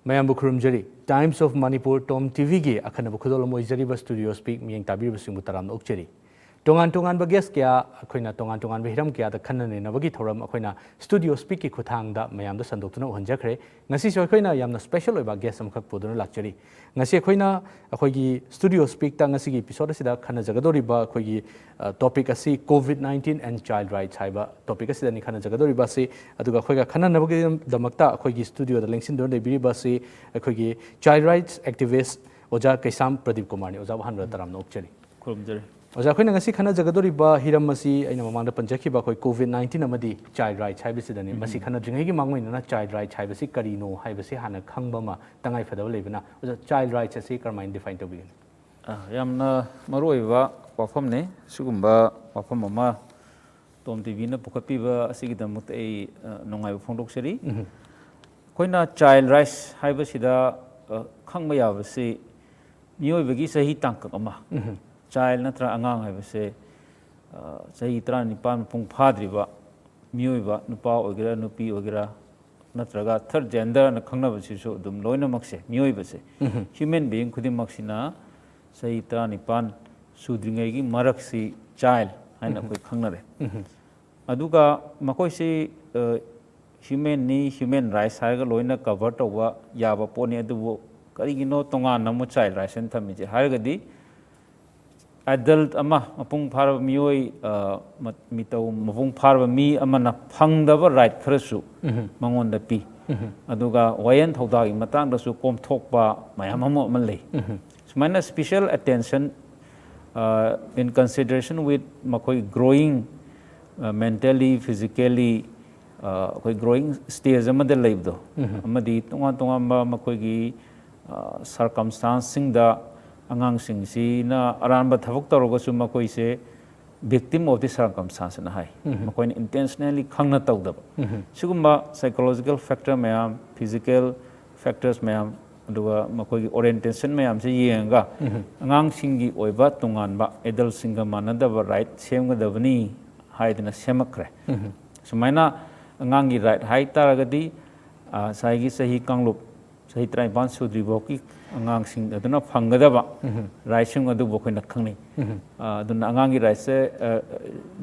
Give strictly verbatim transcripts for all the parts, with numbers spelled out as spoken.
ꯃꯌꯥꯝꯕꯨ ꯈꯨꯔꯨꯝꯖꯔꯤ꯫ Times of Manipur, ꯇꯣꯝ ꯇꯤꯚꯤꯒꯤ ꯑꯈꯟꯅꯕ ꯈꯨꯗꯣꯜ ꯑꯃ ꯑꯣꯏꯖꯔꯤꯕ Studio Speak ꯃꯤꯠꯌꯦꯡ ꯇꯥꯕꯤꯔꯤꯕꯁꯤꯡꯕꯨ ꯇꯔꯥꯝꯅ ꯑꯣꯛꯆꯔꯤ꯫ ꯇꯣꯉꯥꯟ ꯇꯣꯉꯥꯟꯕ ꯒꯦꯁ ꯀꯌꯥ, ꯑꯩꯈꯣꯏꯅ ꯇꯣꯉꯥꯟ ꯇꯣꯉꯥꯟꯕ ꯍꯤꯔꯝ ꯀꯌꯥꯗ ꯈꯟꯅ ꯅꯩꯅꯕꯒꯤ ꯊꯧꯔꯝ ꯑꯩꯈꯣꯏꯅ Studio Speakꯀꯤ ꯈꯨꯠꯊꯥꯡꯗ ꯃꯌꯥꯝꯗ ꯁꯟꯗꯣꯛꯇꯨꯅ ꯎꯍꯟꯖꯈ꯭ꯔꯦ꯫ ꯉꯁꯤꯁꯨ ꯑꯩꯈꯣꯏꯅ ꯌꯥꯝꯅ special ꯑꯣꯏꯕ ꯒꯦꯁ ꯑꯃꯈꯛ ꯄꯨꯗꯨꯅ ꯂꯥꯛꯆꯔꯤ꯫ ꯉꯁꯤ ꯑꯩꯈꯣꯏꯅ ꯑꯩꯈꯣꯏꯒꯤ Studio Speakꯇ ꯉꯁꯤꯒꯤ episode ꯑꯁꯤꯗ ꯈꯟꯅꯖꯒꯗꯧꯔꯤꯕ ꯑꯩꯈꯣꯏꯒꯤ ꯇꯣꯄꯤꯛ ꯑꯁꯤ COVID nineteen and child rights ꯍꯥꯏꯕ ꯇꯣꯄꯤꯛ ꯑꯁꯤꯗꯅꯤ ꯈꯟꯅꯖꯒꯗꯧꯔꯤꯕ ꯑꯁꯤ꯫ ꯑꯗꯨꯒ ꯑꯩꯈꯣꯏꯒ ꯈꯟꯅꯅꯕꯒꯤꯗꯃꯛꯇ ꯑꯩꯈꯣꯏꯒꯤ Studioꯗ ꯂꯦꯡꯁꯤꯟꯗꯨꯅ ꯂꯩꯕꯤꯔꯤꯕ ꯑꯁꯤ ꯑꯩꯈꯣꯏꯒꯤ child rights activist ꯑꯣꯖꯥ ꯀꯩꯁꯥꯝ ꯄ꯭ꯔꯗꯤꯞ ꯀꯨꯃꯥꯔꯅꯤ꯫ ꯑꯣꯖꯥꯕꯨ ꯑꯍꯥꯟꯕꯗ ꯇꯔꯥꯝꯅ ꯑꯣꯛꯆꯔꯤ꯫ ꯈꯨꯔꯨꯝꯖꯔꯤ꯫ ꯑꯣꯖꯥ, ꯑꯩꯈꯣꯏꯅ ꯉꯁꯤ ꯈꯟꯅꯖꯒꯗꯧꯔꯤꯕ ꯍꯤꯔꯝ ꯑꯁꯤ ꯑꯩꯅ ꯃꯃꯥꯡꯗ ꯄꯟꯖꯈꯤꯕ ꯑꯩꯈꯣꯏ COVID nineteen ꯑꯃꯗꯤ child rights ꯍꯥꯏꯕꯁꯤꯗꯅꯤ꯫ ꯃꯁꯤ ꯈꯟꯅꯗ꯭ꯔꯤꯉꯩꯒꯤ ꯃꯥꯡꯑꯣꯏꯅꯅ child rights ꯍꯥꯏꯕꯁꯤ ꯀꯔꯤꯅꯣ ꯍꯥꯏꯕꯁꯤ ꯍꯥꯟꯅ ꯈꯪꯕ ꯑꯃ ꯇꯉꯥꯏ ꯐꯗꯕ ꯂꯩꯕꯅ, ꯑꯣꯖꯥ, child rights ꯑꯁꯤ ꯀꯔꯝꯍꯥꯏꯅ define ꯇꯧꯕꯤꯒꯅꯤ? ꯑ, ꯌꯥꯝꯅ ꯃꯔꯨ ꯑꯣꯏꯕ ꯋꯥꯐꯝꯅꯤ꯫ ꯁꯤꯒꯨꯝꯕ ꯋꯥꯐꯝ ꯑꯃ ꯇꯣꯝ ꯇꯤꯚꯤꯅ ꯄꯨꯈꯠꯄꯤꯕ ꯑꯁꯤꯒꯤꯗꯃꯛꯇ ꯑꯩ, ꯑ, ꯅꯨꯡꯉꯥꯏꯕ ꯐꯣꯡꯗꯣꯛꯆꯔꯤ꯫ ꯑꯩꯈꯣꯏꯅ child rights ꯍꯥꯏꯕꯁꯤꯗ, ꯑ, ꯈꯪꯕ ꯌꯥꯕꯁꯤ ꯃꯤꯑꯣꯏꯕꯒꯤ ꯆꯍꯤ ꯇꯥꯡꯀꯛ ꯑꯃ, child ꯅꯠꯇ꯭ꯔ ꯑꯉꯥꯡ ꯍꯥꯏꯕꯁꯦ, ꯑ, ꯆꯍꯤ ꯇꯔꯥꯅꯤꯄꯥꯟ ꯃꯄꯨꯡ ꯐꯥꯗ꯭ꯔꯤꯕ ꯃꯤꯑꯣꯏꯕ, ꯅꯨꯄꯥ ꯑꯣꯏꯒꯦꯔꯥ, ꯅꯨꯄꯤ ꯑꯣꯏꯒꯦꯔꯥ, ꯅꯠꯇ꯭ꯔꯒ third gender ꯅ ꯈꯪꯅꯕꯁꯤꯁꯨ ꯑꯗꯨꯝ ꯂꯣꯏꯅꯃꯛꯁꯦ, ꯃꯤꯑꯣꯏꯕꯁꯦ, human being ꯈꯨꯗꯤꯡꯃꯛꯁꯤꯅ ꯆꯍꯤ ꯇꯔꯥꯅꯤꯄꯥꯟ ꯁꯨꯗ꯭ꯔꯤꯉꯩꯒꯤ ꯃꯔꯛꯁꯤ child ꯍꯥꯏꯅ ꯑꯩꯈꯣꯏ ꯈꯪꯅꯔꯦ꯫ ꯑꯗꯨꯒ ꯃꯈꯣꯏꯁꯤ, ꯑ, human ꯅꯤ, human rights ꯍꯥꯏꯔꯒ ꯂꯣꯏꯅ cover ꯇꯧꯕ ꯌꯥꯕ ꯄꯣꯠꯅꯤ꯫ ꯑꯗꯨꯕꯨ ꯀꯔꯤꯒꯤꯅꯣ ꯇꯣꯉꯥꯟꯅ ꯑꯃꯨꯛ child rights ꯍꯥꯏꯅ ꯊꯝꯃꯤꯁꯦ ꯍꯥꯏꯔꯒꯗꯤ, adult ꯑꯃ, ꯃꯄꯨꯡ ꯐꯥꯔꯕ ꯃꯤꯑꯣꯏ, ꯑ, ꯃ-, ꯃꯤꯇꯧ ꯃꯄꯨꯡ ꯐꯥꯔꯕ ꯃꯤ ꯑꯃꯅ ꯐꯪꯗꯕ right ꯈꯔꯁꯨ ꯃꯉꯣꯟꯗ ꯄꯤ꯫ ꯑꯗꯨꯒ ꯋꯥꯌꯦꯜ ꯊꯧꯗꯥꯡꯒꯤ ꯃꯇꯥꯡꯗꯁꯨ ꯀꯣꯝꯊꯣꯛꯄ ꯃꯌꯥꯝ ꯑꯃ ꯑꯃ ꯂꯩ꯫ ꯁꯨꯃꯥꯏꯅ special attention, ꯑ, in consideration with ꯃꯈꯣꯏ growing, ꯑ, mentally, physically, ꯑ, ꯑꯩꯈꯣꯏ growing stage ꯑꯃꯗ ꯂꯩꯕꯗꯣ, ꯑꯃꯗꯤ ꯇꯣꯉꯥꯟ ꯇꯣꯉꯥꯟꯕ ꯃꯈꯣꯏꯒꯤ, ꯑ, circumstance ꯁꯤꯡꯗ ꯑꯉꯥꯡꯁꯤꯡꯁꯤꯅ ꯑꯔꯥꯟꯕ ꯊꯕꯛ ꯇꯧꯔꯒꯁꯨ ꯃꯈꯣꯏꯁꯦ victim of the circumstance ꯅ ꯍꯥꯏ꯫ ꯃꯈꯣꯏꯅ intentionally ꯈꯪꯅ ꯇꯧꯗꯕ꯫ ꯁꯤꯒꯨꯝꯕ psychological factor ꯃꯌꯥꯝ, physical factors ꯃꯌꯥꯝ, ꯑꯗꯨꯒ ꯃꯈꯣꯏꯒꯤ orientation ꯃꯌꯥꯝꯁꯦ ꯌꯦꯡꯉꯒ ꯑꯉꯥꯡꯁꯤꯡꯒꯤ ꯑꯣꯏꯕ ꯇꯣꯉꯥꯟꯕ adult ꯁꯤꯡꯒ ꯃꯥꯟꯅꯗꯕ right ꯁꯦꯝꯒꯗꯕꯅꯤ ꯍꯥꯏꯗꯅ ꯁꯦꯝꯃꯛꯈ꯭ꯔꯦ꯫ ꯁꯨꯃꯥꯏꯅ ꯑꯉꯥꯡꯒꯤ right ꯍꯥꯏ ꯇꯥꯔꯒꯗꯤ, ꯑ, ꯉꯁꯥꯏꯒꯤ ꯆꯍꯤ ꯀꯥꯡꯂꯨꯞ ꯆꯍꯤ ꯇꯔꯥꯅꯤꯄꯥꯟ ꯁꯨꯗ꯭ꯔꯤꯐꯥꯎꯒꯤ ꯑꯉꯥꯡꯁꯤꯡ ꯑꯗꯨꯅ ꯐꯪꯒꯗꯕ ꯔꯥꯏꯠꯁꯤꯡ ꯑꯗꯨꯕꯨ ꯑꯩꯈꯣꯏꯅ ꯈꯪꯅꯩ꯫ ꯑ, ꯑꯗꯨꯅ ꯑꯉꯥꯡꯒꯤ ꯔꯥꯏꯠꯁꯦ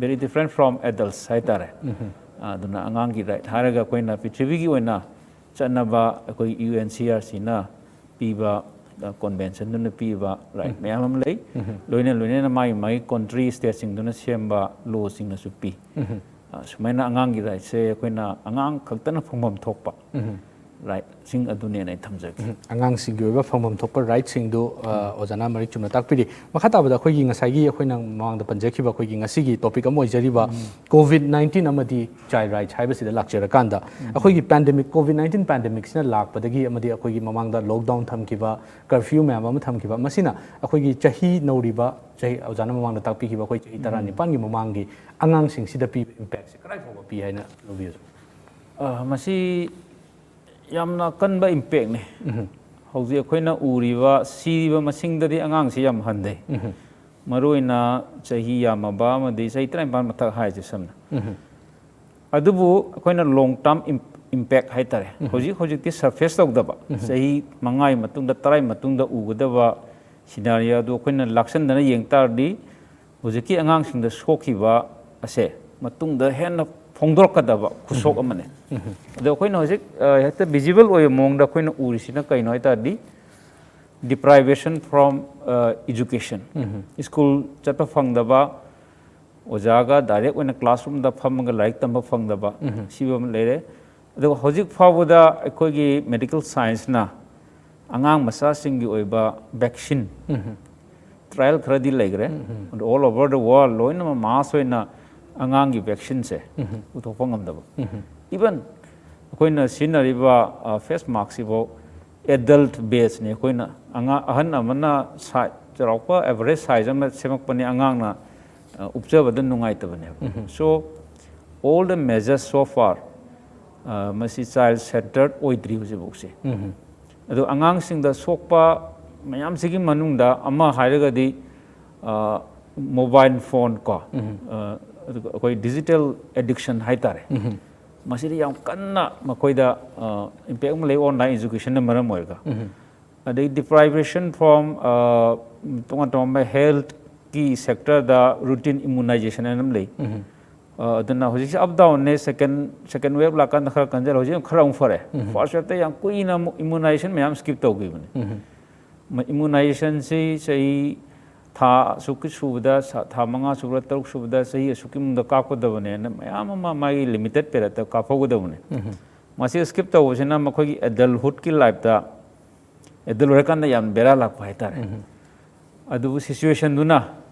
very different from adults ꯍꯥꯏꯇꯥꯔꯦ꯫ ꯑ, ꯑꯗꯨꯅ ꯑꯉꯥꯡꯒꯤ ꯔꯥꯏꯠ ꯍꯥꯏꯔꯒ ꯑꯩꯈꯣꯏꯅ ꯄ꯭ꯔꯤꯊꯤꯕꯤꯒꯤ ꯑꯣꯏꯅ ꯆꯠꯅꯕ ꯑꯩꯈꯣꯏ ꯌꯨ ꯑꯦꯟ ꯁꯤ ꯑꯥꯔ ꯁꯤꯅ ꯄꯤꯕ, ꯀꯣꯟꯚꯦꯟꯁꯟꯗꯨꯅ ꯄꯤꯕ ꯔꯥꯏꯠ ꯃꯌꯥꯝ ꯑꯃ ꯂꯩ꯫ ꯂꯣꯏꯅ ꯂꯣꯏꯅꯅ ꯃꯥꯒꯤ ꯃꯥꯒꯤ ꯀꯣꯟꯇ꯭ꯔꯤ ꯁ꯭ꯇꯦꯠꯁꯤꯡꯗꯨꯅ ꯁꯦꯝꯕ ꯂꯣꯁꯤꯡꯅꯁꯨ ꯄꯤ꯫ ꯑ, ꯁꯨꯃꯥꯏꯅ ꯑꯉꯥꯡꯒꯤ ꯔꯥꯏꯠꯁꯦ ꯑꯩꯈꯣꯏꯅ ꯑꯉꯥꯡ ꯈꯛꯇꯅ ꯐꯪꯐꯝ ꯊꯣꯛꯄ ꯔꯥꯏꯠꯁꯤꯡ ꯑꯗꯨꯅꯦꯅ ꯑꯩ ꯊꯝꯖꯒꯦ꯫ ꯑꯉꯥꯡꯁꯤꯡꯒꯤ ꯑꯣꯏꯕ ꯐꯪꯐꯝ ꯊꯣꯛꯄ ꯔꯥꯏꯠꯁꯤꯡꯗꯨ, ꯑ, ꯑꯣꯖꯥꯅ ꯃꯔꯤꯛ ꯆꯨꯝꯅ ꯇꯥꯛꯄꯤꯔꯤ꯫ ꯃꯈꯥ ꯇꯥꯕꯗ ꯑꯩꯈꯣꯏꯒꯤ ꯉꯁꯥꯏꯒꯤ ꯑꯩꯈꯣꯏꯅ ꯃꯃꯥꯡꯗ ꯄꯟꯖꯈꯤꯕ ꯑꯩꯈꯣꯏꯒꯤ ꯉꯁꯤꯒꯤ ꯇꯣꯄꯤꯛ ꯑꯃ ꯑꯣꯏꯖꯔꯤꯕ ꯀꯣꯚꯤꯗ ꯅꯥꯏꯟꯇꯤꯟ ꯑꯃꯗꯤ ꯆꯥꯏꯜ ꯔꯥꯏꯠꯁ ꯍꯥꯏꯕꯁꯤꯗ ꯂꯥꯛꯆꯔꯀꯥꯟꯗ, ꯑꯩꯈꯣꯏꯒꯤ ꯄꯦꯟꯗꯦꯃꯤꯛ, ꯀꯣꯚꯤꯗ ꯅꯥꯏꯟꯇꯤꯟ ꯄꯦꯟꯗꯦꯃꯤꯛꯁꯤꯅ ꯂꯥꯛꯄꯗꯒꯤ ꯑꯃꯗꯤ ꯑꯩꯈꯣꯏꯒꯤ ꯃꯃꯥꯡꯗ ꯂꯣꯛꯗꯥꯎꯟ ꯊꯝꯈꯤꯕ, ꯀꯔꯐ꯭ꯌꯨ ꯃꯌꯥꯝ ꯑꯃ ꯊꯝꯈꯤꯕ, ꯃꯁꯤꯅ ꯑꯩꯈꯣꯏꯒꯤ ꯆꯍꯤ ꯅꯧꯔꯤꯕ, ꯆꯍꯤ ꯑꯣꯖꯥꯅ ꯃꯃꯥꯡꯗ ꯇꯥꯛꯄꯤꯈꯤꯕ ꯑꯩꯈꯣꯏ ꯆꯍꯤ ꯇꯔꯥꯅꯤꯄꯥꯟꯒꯤ ꯃꯃꯥꯡꯒꯤ ꯑꯉꯥꯡꯁꯤꯡꯁꯤꯗ ꯄꯤꯕ ꯏꯝꯄꯦꯛꯁꯦ ꯀꯗꯥꯏ ꯐꯥꯎꯕ ꯄꯤ ꯍꯥꯏꯅ ꯂꯧꯕꯤꯕꯁꯦ? ꯑ, ꯃꯁꯤ ꯌꯥꯝꯅ ꯑꯀꯟꯕ ꯏꯝꯄꯦꯛꯅꯤ꯫ ꯍꯧꯖꯤꯛ ꯑꯩꯈꯣꯏꯅ ꯎꯔꯤꯕ ꯁꯤꯔꯤꯕ ꯃꯁꯤꯡꯗꯗꯤ ꯑꯉꯥꯡꯁꯤ ꯌꯥꯝ ꯍꯟꯊꯩ꯫ ꯃꯔꯨꯑꯣꯏꯅ ꯆꯍꯤ ꯌꯥꯝꯃꯕ ꯑꯃꯗꯤ ꯆꯍꯤ ꯇꯔꯥꯅꯤꯄꯥꯟ ꯃꯊꯛ ꯍꯥꯏꯁꯦ ꯁꯝꯅ꯫ ꯑꯗꯨꯕꯨ ꯑꯩꯈꯣꯏꯅ ꯂꯣꯡ ꯇꯥꯔꯝ ꯏꯝꯄꯦꯛ ꯍꯥꯏꯇꯥꯔꯦ, ꯍꯧꯖꯤꯛ ꯍꯧꯖꯤꯛꯇꯤ ꯁꯔꯐꯦꯁ ꯇꯧꯗꯕ, ꯆꯍꯤ ꯃꯉꯥꯒꯤ ꯃꯇꯨꯡꯗ, ꯇꯔꯥꯒꯤ ꯃꯇꯨꯡꯗ ꯎꯒꯗꯕ ꯁꯤꯅꯥꯔꯤꯌꯣ ꯑꯗꯨ ꯑꯩꯈꯣꯏꯅ ꯂꯥꯛꯁꯟꯗꯅ ꯌꯦꯡ ꯇꯥꯔꯗꯤ, ꯍꯧꯖꯤꯛꯀꯤ ꯑꯉꯥꯡꯁꯤꯡꯗ ꯁꯣꯛꯈꯤꯕ ꯑꯁꯦ ꯃꯇꯨꯡꯗ ꯍꯦꯟꯅ ꯐꯣꯡꯗꯣꯔꯛꯀꯗꯕ ꯈꯨꯁꯣꯛ ꯑꯃꯅꯤ꯫ ꯑꯗꯣ ꯑꯩꯈꯣꯏꯅ ꯍꯧꯖꯤꯛ, ꯑ, ꯍꯦꯛꯇ ꯚꯤꯖꯤꯕꯜ ꯑꯣꯏꯕ ꯃꯑꯣꯡꯗ ꯑꯩꯈꯣꯏꯅ ꯎꯔꯤꯁꯤꯅ ꯀꯩꯅꯣ ꯍꯥꯏ ꯇꯥꯔꯗꯤ, deprivation from education, ꯁ꯭ꯀꯨꯜ ꯆꯠꯄ ꯐꯪꯗꯕ, ꯑꯣꯖꯥꯒ ꯗꯥꯏꯔꯦꯛ ꯑꯣꯏꯅ ꯀ꯭ꯂꯥꯁꯔꯨꯝꯗ ꯐꯝꯃꯒ ꯂꯥꯏꯔꯤꯛ ꯇꯝꯕ ꯐꯪꯗꯕ, ꯁꯤꯕ ꯑꯃ ꯂꯩꯔꯦ꯫ ꯑꯗꯨꯒ ꯍꯧꯖꯤꯛ ꯐꯥꯎꯕꯗ ꯑꯩꯈꯣꯏꯒꯤ ꯃꯦꯗꯤꯀꯦꯜ ꯁꯥꯏꯟꯁꯅ ꯑꯉꯥꯡ ꯃꯆꯥꯁꯤꯡꯒꯤ ꯑꯣꯏꯕ ꯚꯦꯛꯁꯤꯟ ꯇ꯭ꯔꯥꯏꯌꯦꯜ ꯈꯔꯗꯤ ꯂꯩꯈ꯭ꯔꯦ꯫ ꯑꯗꯣ all over the world ꯂꯣꯏꯅꯃꯛ ꯃꯥꯁ ꯑꯣꯏꯅ ꯑꯉꯥꯡꯒꯤ ꯚꯦꯛꯁꯤꯟꯁꯦ ꯄꯨꯊꯣꯛꯄ ꯉꯝꯗꯕ꯫ ꯏꯚꯟ ꯑꯩꯈꯣꯏꯅ ꯁꯤꯖꯤꯟꯅꯔꯤꯕ ꯐꯦꯁ ꯃꯥꯛꯁꯤꯐꯥꯎ ꯑꯦꯗꯜꯠ ꯕꯦꯆꯅꯤ꯫ ꯑꯩꯈꯣꯏꯅ ꯑꯉꯥꯡ, ꯑꯍꯟ ꯑꯃꯅ ꯁꯥꯏ-, ꯆꯥꯎꯔꯥꯛꯄ ꯑꯦꯚꯔꯦꯖ ꯁꯥꯏꯖ ꯑꯃ ꯁꯦꯝꯃꯛꯄꯅꯤ, ꯑꯉꯥꯡꯅ, ꯑ, ꯎꯞꯆꯕꯗ ꯅꯨꯡꯉꯥꯏꯇꯕꯅꯦꯕ꯫ So all the measures so far, ꯑ, ꯃꯁꯤ ꯆꯥꯏꯜ ꯁꯦꯟꯇꯔꯠ ꯑꯣꯏꯗ꯭ꯔꯤ ꯍꯧꯖꯤꯛꯐꯥꯎꯁꯦ꯫ ꯑꯗꯣ ꯑꯉꯥꯡꯁꯤꯡꯗ ꯁꯣꯛꯄ ꯃꯌꯥꯝꯁꯤꯒꯤ ꯃꯅꯨꯡꯗ ꯑꯃ ꯍꯥꯏꯔꯒꯗꯤ, ꯑ, ꯃꯣꯕꯥꯏꯜ ꯐꯣꯟ ꯀꯣ, ꯑ, ꯑꯗꯨꯒ ꯑꯩꯈꯣꯏ ꯗꯤꯖꯤꯇꯦꯜ ꯑꯦꯗꯤꯛꯁꯟ ꯍꯥꯏꯇꯥꯔꯦ꯫ ꯃꯁꯤꯗ ꯌꯥꯝ ꯀꯟꯅ ꯃꯈꯣꯏꯗ ꯏꯝꯄꯦꯛ ꯑꯃ ꯂꯩ, ꯑꯣꯟꯂꯥꯏꯟ ꯑꯦꯖꯨꯀꯦꯁꯟꯅ ꯃꯔꯝ ꯑꯣꯏꯔꯒ꯫ ꯑꯗꯩ deprivation from ꯇꯣꯉꯥꯟ ꯇꯣꯉꯥꯟꯕ ꯍꯦꯜꯠꯀꯤ ꯁꯦꯛꯇꯔꯗ ꯔꯨꯇꯤꯟ ꯏꯃꯨꯅꯥꯏꯖꯦꯁꯟ ꯍꯥꯏꯅ ꯑꯃ ꯂꯩ꯫ ꯑ, ꯑꯗꯨꯅ ꯍꯧꯖꯤꯛꯁꯦ ꯑꯞ ꯗꯥꯎꯟꯅꯦ꯫ ꯁꯦꯀꯦꯟ ꯁꯦꯀꯦꯟ ꯋꯦꯕ ꯂꯥꯛꯀꯥꯟꯗ ꯈꯔ ꯀꯟꯖꯜꯂꯦ, ꯍꯧꯖꯤꯛ ꯑꯃꯨꯛ ꯈꯔ ꯑꯃꯨꯛ ꯐꯔꯦ꯫ ꯐꯥꯔꯁ ꯋꯦꯕꯇ ꯌꯥꯝ ꯀꯨꯏꯅ ꯑꯃꯨꯛ ꯏꯃꯨꯅꯥꯏꯖꯦꯁꯟ ꯃꯌꯥꯝ ꯁ꯭ꯀꯤꯞ ꯇꯧꯈꯤꯕꯅꯤ꯫ ꯏꯃꯨꯅꯥꯏꯖꯦꯁꯟꯁꯤ ꯆꯍꯤ ꯊꯥ ꯑꯁꯨꯛꯀꯤ ꯁꯨꯕꯗ, ꯁ- ꯊꯥ ꯃꯉꯥ ꯁꯨꯕꯗ, ꯇꯔꯨꯛ ꯁꯨꯕꯗ, ꯆꯍꯤ ꯑꯁꯨꯛꯀꯤ ꯃꯅꯨꯡꯗ ꯀꯥꯞꯀꯗꯕꯅꯦꯅ ꯃꯌꯥꯝ ꯑꯃ ꯃꯥꯒꯤ ꯂꯤꯃꯤꯇꯦꯠ ꯄꯦꯔꯦꯠꯇ ꯀꯥꯞꯍꯧꯒꯗꯕꯅꯦ꯫ ꯃꯁꯤ ꯁ꯭ꯀꯤꯞ ꯇꯧꯕꯁꯤꯅ ꯃꯈꯣꯏꯒꯤ ꯑꯦꯗꯜꯍꯨꯗꯀꯤ ꯂꯥꯏꯐꯇ, ꯑꯦꯗꯜ ꯑꯣꯏꯔꯀꯥꯟꯗ ꯌꯥꯝ ꯕꯦꯔꯥ ꯂꯥꯛꯄ ꯍꯥꯏꯇꯥꯔꯦ꯫ ꯑꯗꯨꯕꯨ ꯁꯤꯆꯨꯋꯦꯁꯟꯗꯨꯅ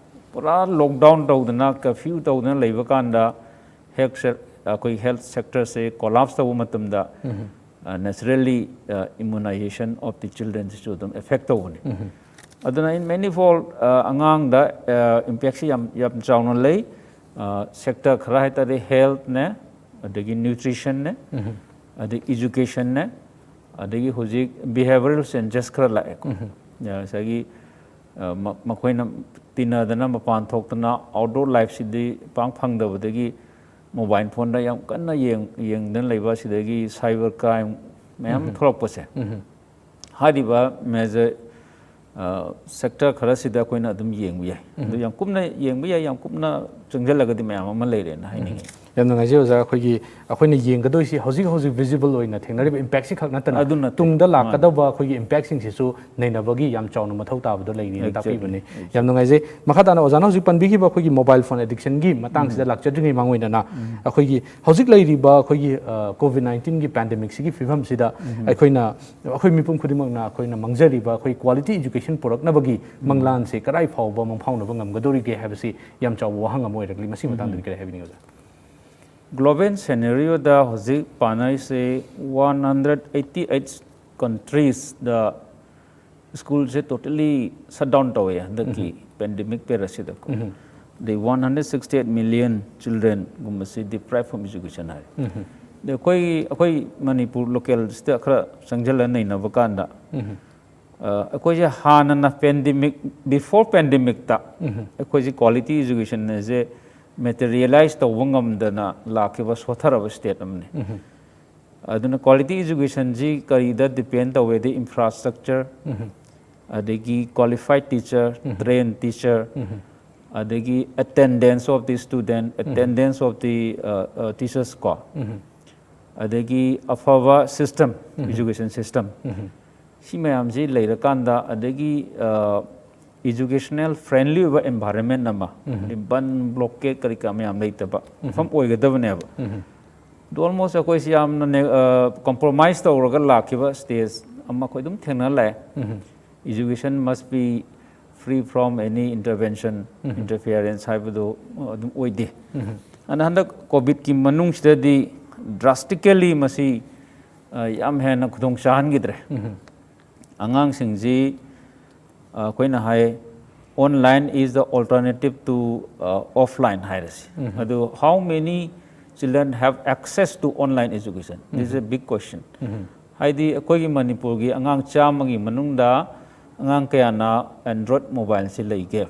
ꯄꯨꯔꯥ ꯂꯣꯛꯗꯥꯎꯟ ꯇꯧꯗꯅ, ꯀꯔꯐ꯭ꯌꯨ ꯇꯧꯗꯅ ꯂꯩꯕ ꯀꯥꯟꯗ ꯍꯦꯜꯊ ꯁꯦ- ꯑꯩꯈꯣꯏ ꯍꯦꯜꯊ ꯁꯦꯛꯇꯔꯁꯦ ꯀꯣꯂꯥꯞꯁ ꯇꯧꯕ ꯃꯇꯝꯗ, naturally immunization of the children ꯁꯤꯁꯨ ꯑꯗꯨꯝ ꯑꯦꯐꯦꯛ ꯇꯧꯕꯅꯤ꯫ ꯑꯗꯨꯅ in many fold ꯑꯉꯥꯡꯗ ꯏꯝꯄꯦꯛꯁꯤ ꯌꯥꯝ ꯌꯥꯝ ꯆꯥꯎꯅ ꯂꯩ꯫ ꯁꯦꯛꯇꯔ ꯈꯔ ꯍꯥꯏꯇꯥꯔꯗꯤ ꯍꯦꯜꯊꯅꯦ, ꯑꯗꯒꯤ ꯅ꯭ꯌꯨꯇ꯭ꯔꯤꯁꯟꯅꯦ, ꯑꯗꯩ ꯏꯖꯨꯀꯦꯁꯟꯅꯦ, ꯑꯗꯒꯤ ꯍꯧꯖꯤꯛ ꯕꯤꯍꯦꯕꯤꯌꯔꯦꯜ ꯆꯦꯟꯖꯦꯁ ꯈꯔ ꯂꯥꯛꯑꯦꯀꯣ꯫ ꯉꯁꯥꯏꯒꯤ ꯑ, ꯃ- ꯃꯈꯣꯏꯅ ꯇꯤꯟꯅꯗꯅ, ꯃꯄꯥꯟ ꯊꯣꯛꯇꯅ, ꯑꯥꯎꯠꯗꯣꯔ ꯂꯥꯏꯐꯁꯤꯗꯤ ꯄꯥꯛ ꯐꯪꯗꯕꯗꯒꯤ ꯃꯣꯕꯥꯏꯜ ꯐꯣꯟꯗ ꯌꯥꯝ ꯀꯟꯅ ꯌꯦꯡ- ꯌꯦꯡꯗꯅ ꯂꯩꯕ, ꯑꯁꯤꯗꯒꯤ ꯁꯥꯏꯕꯔ ꯀ꯭ꯔꯥꯏꯝ ꯃꯌꯥꯝ ꯊꯣꯛꯂꯛꯄꯁꯦ, ꯍꯥꯏꯔꯤꯕ ꯃꯦꯖꯔ ꯁꯦꯛꯇꯔ ꯈꯔꯁꯤꯗ ꯑꯩꯈꯣꯏꯅ ꯑꯗꯨꯝ ꯌꯦꯡꯕ ꯌꯥꯏ꯫ ꯑꯗꯨ ꯌꯥꯝ ꯀꯨꯞꯅ ꯌꯦꯡꯕ ꯌꯥꯏ, ꯌꯥꯝ ꯀꯨꯞꯅ ꯆꯪꯁꯤꯜꯂꯒꯗꯤ ꯃꯌꯥꯝ ꯑꯃ ꯂꯩꯔꯦꯅ ꯍꯥꯏꯅꯤꯡꯉꯤ꯫ ꯌꯥꯝ ꯅꯨꯡꯉꯥꯏꯖꯩ ꯑꯣꯖꯥ꯫ ꯑꯩꯈꯣꯏꯒꯤ, ꯑꯩꯈꯣꯏꯅ ꯌꯦꯡꯒꯗꯣꯏꯁꯤ ꯍꯧꯖꯤꯛ ꯍꯧꯖꯤꯛ ꯚꯤꯖꯤꯕꯜ ꯑꯣꯏꯅ ꯊꯦꯡꯅꯔꯤꯕ ꯏꯝꯄꯦꯛꯁꯤ ꯈꯛ ꯅꯠꯇꯅ, ꯑꯗꯨ ꯅꯠꯇꯦ꯫ ꯇꯨꯡꯗ ꯃꯥꯅꯦ꯫ ꯂꯥꯛꯀꯗꯕ ꯑꯩꯈꯣꯏꯒꯤ ꯏꯝꯄꯦꯛꯁꯤꯡꯁꯤꯁꯨ ꯅꯩꯅꯕꯒꯤ ꯌꯥꯝ ꯆꯥꯎꯅ ꯃꯊꯧ ꯇꯥꯕꯗꯣ ꯂꯩꯔꯤꯅ Exactly, ꯇꯥꯛꯄꯤꯕꯅꯤ꯫ Exactly. ꯌꯥꯝ ꯅꯨꯡꯉꯥꯏꯖꯩ꯫ ꯃꯈꯥ ꯇꯥꯅ ꯑꯣꯖꯥꯅ ꯍꯧꯖꯤꯛ ꯄꯟꯕꯤꯈꯤꯕ ꯑꯩꯈꯣꯏꯒꯤ ꯃꯣꯕꯥꯏꯜ ꯐꯣꯟ ꯑꯦꯗꯤꯛꯁꯟꯒꯤ ꯃꯇꯥꯡꯁꯤꯗ ꯂꯥꯛꯆꯗ꯭ꯔꯤꯉꯩ ꯃꯥꯡꯑꯣꯏꯅꯅ, ꯑꯩꯈꯣꯏꯒꯤ ꯍꯧꯖꯤꯛ ꯂꯩꯔꯤꯕ ꯑꯩꯈꯣꯏꯒꯤ, ꯑ, ꯀꯣꯚꯤꯗ ꯅꯥꯏꯟꯇꯤꯟꯒꯤ ꯄꯦꯟꯗꯦꯃꯤꯛꯁꯤꯒꯤ ꯐꯤꯕꯝꯁꯤꯗ ꯑꯩꯈꯣꯏꯅ, ꯑꯩꯈꯣꯏ ꯃꯤꯄꯨꯝ ꯈꯨꯗꯤꯡꯃꯛꯅ ꯑꯩꯈꯣꯏꯅ ꯃꯥꯡꯖꯔꯤꯕ ꯑꯩꯈꯣꯏ ꯀ꯭ꯋꯥꯂꯤꯇꯤ ꯏꯖꯨꯀꯦꯁꯟ ꯄꯨꯔꯛꯅꯕꯒꯤ ꯃꯪꯂꯥꯟꯁꯦ ꯀꯗꯥꯏ ꯐꯥꯎꯕ ꯃꯪꯐꯥꯎꯅꯕ ꯉꯝꯒꯗꯧꯔꯤꯒꯦ ꯍꯥꯏꯕꯁꯤ ꯌꯥꯝ ꯆꯥꯎꯕ ꯋꯥꯍꯪ ꯑꯃ ꯑꯣꯏꯔꯛꯂꯤ꯫ ꯃꯁꯤ ꯃꯇꯥꯡꯗꯗꯤ ꯀꯔꯤ ꯍꯥꯏꯕꯤꯅꯤꯡꯉꯤ ꯑꯣꯖꯥ? ꯒ꯭ꯂꯣꯕꯦꯜ ꯁꯦꯅꯦꯔꯤꯑꯣꯗ ꯍꯧꯖꯤꯛ ꯄꯥꯅꯔꯤꯁꯦ ꯋꯥꯟ ꯍꯟꯗ꯭ꯔꯦꯠ ꯑꯩꯠꯇꯤ ꯑꯩꯠ ꯀꯟꯇ꯭ꯔꯤꯁꯗ ꯁ꯭ꯀꯨꯜꯁꯦ ꯇꯣꯇꯦꯂꯤ ꯁꯠ ꯗꯥꯎꯟ ꯇꯧꯋꯦ ꯍꯟꯗꯛꯀꯤ ꯄꯦꯟꯗꯦꯃꯤꯛ ꯄꯦꯔꯠꯁꯤꯗꯀꯣ꯫ ꯑꯗꯩ one hundred sixty eight million ꯆꯤꯜꯗ꯭ꯔꯦꯟꯒꯨꯝꯕꯁꯤ ꯗꯤꯄ꯭ꯔꯥꯏꯚ ꯐ꯭ꯔꯣꯝ ꯏꯖꯨꯀꯦꯁꯟ ꯍꯥꯏꯔꯦ꯫ ꯑꯗꯩ ꯑꯩꯈꯣꯏ ꯑꯩꯈꯣꯏ ꯃꯅꯤꯄꯨꯔ ꯂꯣꯀꯦꯜꯁꯤꯗ ꯈꯔ ꯆꯪꯁꯤꯜꯂ ꯅꯩꯅꯕ ꯀꯥꯟꯗ, ꯑ, ꯑꯩꯈꯣꯏꯁꯦ ꯍꯥꯟꯅꯅ ꯄꯦꯟꯗꯦꯃꯤꯛ, ꯕꯤꯐꯣꯔ ꯄꯦꯟꯗꯦꯃꯤꯛꯇ ꯑꯩꯈꯣꯏꯁꯦ ꯀ꯭ꯋꯥꯂꯤꯇꯤ ꯏꯖꯨꯀꯦꯁꯟꯁꯦ ꯃꯦꯇꯔꯤꯌꯦꯂꯥꯏꯁ ꯇꯧꯕ ꯉꯝꯗꯅ ꯂꯥꯛꯈꯤꯕ ꯁꯣꯠꯊꯔꯕ ꯁ꯭ꯇꯦꯠ ꯑꯃꯅꯤ꯫ ꯑꯗꯨꯅ ꯀ꯭ꯋꯥꯂꯤꯇꯤ ꯏꯖꯨꯀꯦꯁꯟꯁꯤ ꯀꯔꯤꯗ ꯗꯤꯄꯦꯟ ꯇꯧꯋꯦꯗꯤ, ꯏꯟꯐ꯭ꯔꯥꯁ꯭ꯇ꯭ꯔꯛꯆꯔ, ꯑꯗꯒꯤ ꯀ꯭ꯋꯥꯂꯤꯐꯥꯏꯠ ꯇꯤꯆꯔ, ꯇ꯭ꯔꯦꯟ ꯇꯤꯆꯔ, ꯑꯗꯒꯤ attendance of the student, attendance of the teachers ꯀꯣ, ꯑꯗꯒꯤ ꯑꯐꯕ ꯁꯤꯁꯇꯦꯝ, ꯏꯖꯨꯀꯦꯁꯟ ꯁꯤꯁꯇꯦꯝ, ꯁꯤ ꯃꯌꯥꯝꯁꯤ ꯂꯩꯔꯀꯥꯟꯗ, ꯑꯗꯒꯤ ꯏꯖꯨꯀꯦꯁꯅꯦꯜ ꯐ꯭ꯔꯦꯟꯂꯤ ꯑꯣꯏꯕ ꯑꯦꯟꯚꯥꯏꯔꯟꯃꯦꯟ ꯑꯃ, ꯕꯟ, ꯕ꯭ꯂꯣꯀꯦꯠ ꯀꯔꯤ ꯀꯔꯥ ꯃꯌꯥꯝ ꯂꯩꯇꯕ ꯃꯐꯝ ꯑꯣꯏꯒꯗꯕꯅꯦꯕ꯫ ꯑꯗꯨ ꯑꯣꯜꯃꯣꯁ ꯑꯩꯈꯣꯏꯁꯤ ꯌꯥꯝꯅ ꯀꯝꯄ꯭ꯔꯣꯃꯥꯏꯁ ꯇꯧꯔꯒ ꯂꯥꯛꯈꯤꯕ ꯁ꯭ꯇꯦꯖ ꯑꯃ ꯑꯩꯈꯣꯏ ꯑꯗꯨꯝ ꯊꯦꯡꯅ ꯂꯥꯛꯑꯦ꯫ Education must be free from any intervention, interference ꯍꯥꯏꯕꯗꯨ ꯑꯗꯨꯝ ꯑꯣꯏꯗꯦ꯫ ꯑꯗꯨꯅ ꯍꯟꯗꯛ ꯀꯣꯚꯤꯗꯀꯤ ꯃꯅꯨꯡꯁꯤꯗꯗꯤ ꯗ꯭ꯔꯥꯁꯇꯤꯀꯦꯂꯤ ꯃꯁꯤ ꯑ, ꯌꯥꯝ ꯍꯦꯟꯅ ꯈꯨꯗꯣꯡ ꯆꯥꯍꯟꯈꯤꯗ꯭ꯔꯦ꯫ ꯑꯉꯥꯡꯁꯤꯡꯁꯤ, ꯑ, ꯑꯩꯈꯣꯏꯅ ꯍꯥꯏ, "Online is the alternative to, ꯑ, offline" ꯍꯥꯏꯔꯁꯤ꯫ ꯑꯗꯨ how many children have access to online education? This is a big question. ꯍꯥꯏꯗꯤ ꯑꯩꯈꯣꯏꯒꯤ ꯃꯅꯤꯄꯨꯔꯒꯤ ꯑꯉꯥꯡ ꯆꯥꯝꯃꯒꯤ ꯃꯅꯨꯡꯗ ꯑꯉꯥꯡ ꯀꯌꯥꯅ Android mobileꯁꯤ ꯂꯩꯒꯦ?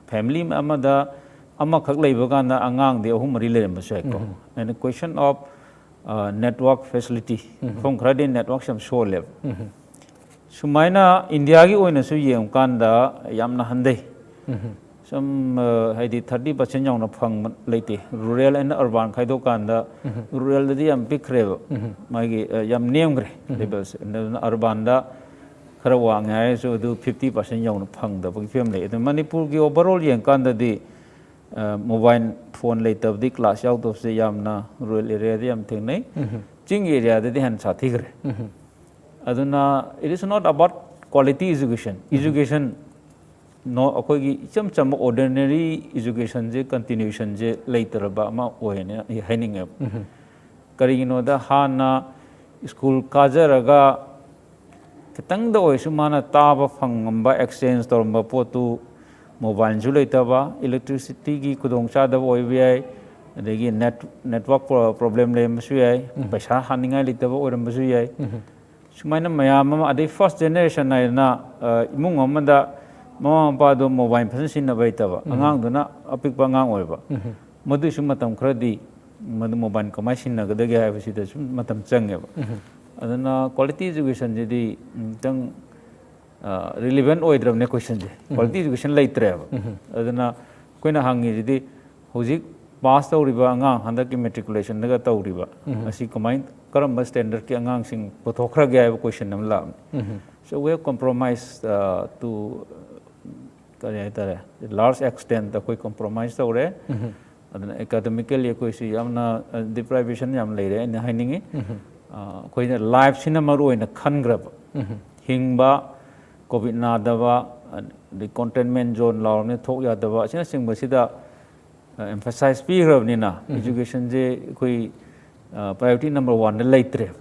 ꯐꯦꯃꯤꯂꯤ ꯑꯃꯗ ꯑꯃꯈꯛ ꯂꯩꯕ ꯀꯥꯟꯗ ꯑꯉꯥꯡꯗꯤ ꯑꯍꯨꯝ ꯃꯔꯤ ꯂꯩꯔꯝꯕꯁꯨ ꯌꯥꯏꯀꯣ꯫ And question of, ꯑ, network facility, ꯃꯐꯝ ꯈꯔꯗꯤ ꯅꯦꯠꯋꯥꯛꯁꯦ ꯌꯥꯝ ꯁꯣꯜꯂꯦꯕ꯫ ꯁꯨꯃꯥꯏꯅ ꯏꯟꯗꯤꯌꯥꯒꯤ ꯑꯣꯏꯅꯁꯨ ꯌꯦꯡꯉꯀꯥꯟꯗ ꯌꯥꯝꯅ ꯍꯟꯊꯩ꯫ ꯁꯨꯝ, ꯑ, ꯍꯥꯏꯗꯤ thirty percent ꯌꯧꯅ ꯐꯪꯕ ꯂꯩꯇꯦ꯫ Rural and urban ꯈꯥꯏꯗꯣꯛꯀꯥꯟꯗ ruralꯗꯗꯤ ꯌꯥꯝ ꯄꯤꯛꯈ꯭ꯔꯦꯕ꯫ ꯃꯥꯒꯤ, ꯑ, ꯌꯥꯝ ꯅꯦꯝꯈ꯭ꯔꯦ ꯂꯦꯕꯦꯜꯁꯦ꯫ ꯑꯗꯨꯅ urbanꯗ ꯈꯔ ꯋꯥꯡꯉꯦ ꯍꯥꯏꯔꯁꯨ ꯑꯗꯨ fifty percent ꯌꯧꯅ ꯐꯪꯗꯕꯒꯤ ꯐꯤꯕꯝ ꯂꯩ꯫ ꯑꯗꯨ ꯃꯅꯤꯄꯨꯔꯒꯤ overall ꯌꯦꯡꯀꯥꯟꯗꯗꯤ, ꯑ, mobile phone ꯂꯩꯇꯕꯗꯤ, class ꯌꯥꯎꯗꯕꯁꯦ ꯌꯥꯝꯅ rural areaꯗ ꯌꯥꯝ ꯊꯦꯡꯅꯩ꯫ ꯆꯤꯡꯒꯤ areaꯗꯗꯤ ꯍꯦꯟꯅ ꯁꯥꯊꯤꯈ꯭ꯔꯦ꯫ ꯑꯗꯨꯅ it is not about quality education. Education, no, ꯑꯩꯈꯣꯏꯒꯤ ꯏꯆꯝ ꯆꯝꯕ ordinary educationꯁꯦ continuationꯁꯦ ꯂꯩꯇꯔꯕ ꯑꯃ ꯑꯣꯏꯅ ꯑꯩ ꯍꯥꯏꯅꯤꯡꯉꯦꯕ꯫ ꯀꯔꯤꯒꯤꯅꯣꯗ ꯍꯥꯟꯅ ꯁ꯭ꯀꯨꯜ ꯀꯥꯖꯔꯒ ꯈꯤꯇꯪꯗ ꯑꯣꯏꯔꯁꯨ ꯃꯥꯅ ꯇꯥꯕ ꯐꯪꯉꯝꯕ, exchange ꯇꯧꯔꯝꯕ ꯄꯣꯠꯇꯨ mobileꯁꯨ ꯂꯩꯇꯕ, electricityꯒꯤ ꯈꯨꯗꯣꯡꯆꯥꯗꯕ ꯑꯣꯏꯕ ꯌꯥꯏ, ꯑꯗꯒꯤ net, network pro-, problem ꯂꯩꯔꯝꯕꯁꯨ ꯌꯥꯏ, ꯄꯩꯁꯥ ꯍꯥꯟꯅꯤꯡꯉꯥꯏ ꯂꯩꯇꯕ ꯑꯣꯏꯔꯝꯕꯁꯨ ꯌꯥꯏ꯫ ꯁꯨꯃꯥꯏꯅ ꯃꯌꯥꯝ ꯑꯃ, ꯑꯗꯩ first generation ꯍꯥꯏꯗꯅ, ꯑ, ꯏꯃꯨꯡ ꯑꯃꯗ ꯃꯃꯥ ꯃꯄꯥꯗꯣ ꯃꯣꯕꯥꯏꯜ ꯐꯖꯅ ꯁꯤꯖꯤꯟꯅꯕ ꯍꯩꯇꯕ, ꯑꯉꯥꯡꯗꯨꯅ ꯑꯄꯤꯛꯄ ꯑꯉꯥꯡ ꯑꯣꯏꯕ, ꯃꯗꯨꯏꯁꯨ ꯃꯇꯝ ꯈꯔꯗꯤ ꯃꯗꯨ ꯃꯣꯕꯥꯏꯜ ꯀꯃꯥꯏꯅ ꯁꯤꯖꯤꯟꯅꯒꯗꯒꯦ ꯍꯥꯏꯕꯁꯤꯗ ꯁꯨꯝ ꯃꯇꯝ ꯆꯪꯉꯦꯕ꯫ ꯑꯗꯨꯅ quality educationꯁꯤꯗꯤ ꯈꯤꯇꯪ ꯔꯤꯂꯤꯚꯦꯟ ꯑꯣꯏꯗ꯭ꯔꯕꯅꯦ ꯀꯣꯏꯁꯟꯁꯦ꯫ Quality education ꯂꯩꯇ꯭ꯔꯦꯕ꯫ ꯑꯗꯨꯅ ꯑꯩꯈꯣꯏꯅ ꯍꯪꯉꯤꯁꯤꯗꯤ ꯍꯧꯖꯤꯛ ꯄꯥꯁ ꯇꯧꯔꯤꯕ ꯑꯉꯥꯡ, ꯍꯟꯗꯛꯀꯤ ꯃꯦꯇ꯭ꯔꯤꯀꯨꯂꯦꯁꯟꯗꯒ ꯇꯧꯔꯤꯕ ꯑꯁꯤ ꯀꯃꯥꯏ, ꯀꯔꯝꯕ ꯁ꯭ꯇꯦꯟꯗꯔꯠꯀꯤ ꯑꯉꯥꯡꯁꯤꯡ ꯄꯨꯊꯣꯛꯈ꯭ꯔꯒꯦ ꯍꯥꯏꯕ ꯀꯣꯏꯁꯟ ꯑꯃ ꯂꯥꯛꯑꯕꯅꯤ꯫ So we have compromised, uh, to, ꯀꯔꯤ ꯍꯥꯏꯇꯥꯔꯦ, large extent ꯑꯩꯈꯣꯏ ꯀꯣꯝꯄ꯭ꯔꯣꯃꯥꯏꯁ ꯇꯧꯔꯦ꯫ ꯑꯗꯨꯅ ꯑꯦꯀꯥꯗꯃꯤꯀꯦꯜꯂꯤ ꯑꯩꯈꯣꯏꯁꯤ ꯌꯥꯝꯅ ꯗꯤꯄ꯭ꯔꯥꯏꯚꯦꯁꯟ ꯌꯥꯝ ꯂꯩꯔꯦ ꯑꯩꯅ ꯍꯥꯏꯅꯤꯡꯉꯤ꯫ ꯑ, ꯑꯩꯈꯣꯏꯅ ꯂꯥꯏꯐꯁꯤꯅ ꯃꯔꯨ ꯑꯣꯏꯅ ꯈꯟꯈ꯭ꯔꯕ, ꯍꯤꯡꯕ, ꯀꯣꯚꯤꯠ ꯅꯥꯗꯕ, ꯑꯗꯩ ꯀꯣꯟꯇꯦꯟꯃꯦꯟ ꯖꯣꯟ ꯂꯥꯎꯔꯕꯅꯤꯅ ꯊꯣꯛ ꯌꯥꯗꯕ, ꯑꯁꯤꯅꯆꯤꯡꯕꯁꯤꯗ ꯑꯦꯝꯐꯁꯥꯏꯖ ꯄꯤꯈ꯭ꯔꯕꯅꯤꯅ, ꯏꯖꯨꯀꯦꯁꯟꯁꯦ ꯑꯩꯈꯣꯏ ꯄ꯭ꯔꯥꯏꯌꯣꯔꯤꯇꯤ ꯅꯝꯕꯔ ꯋꯥꯟꯗ ꯂꯩꯇ꯭ꯔꯦ꯫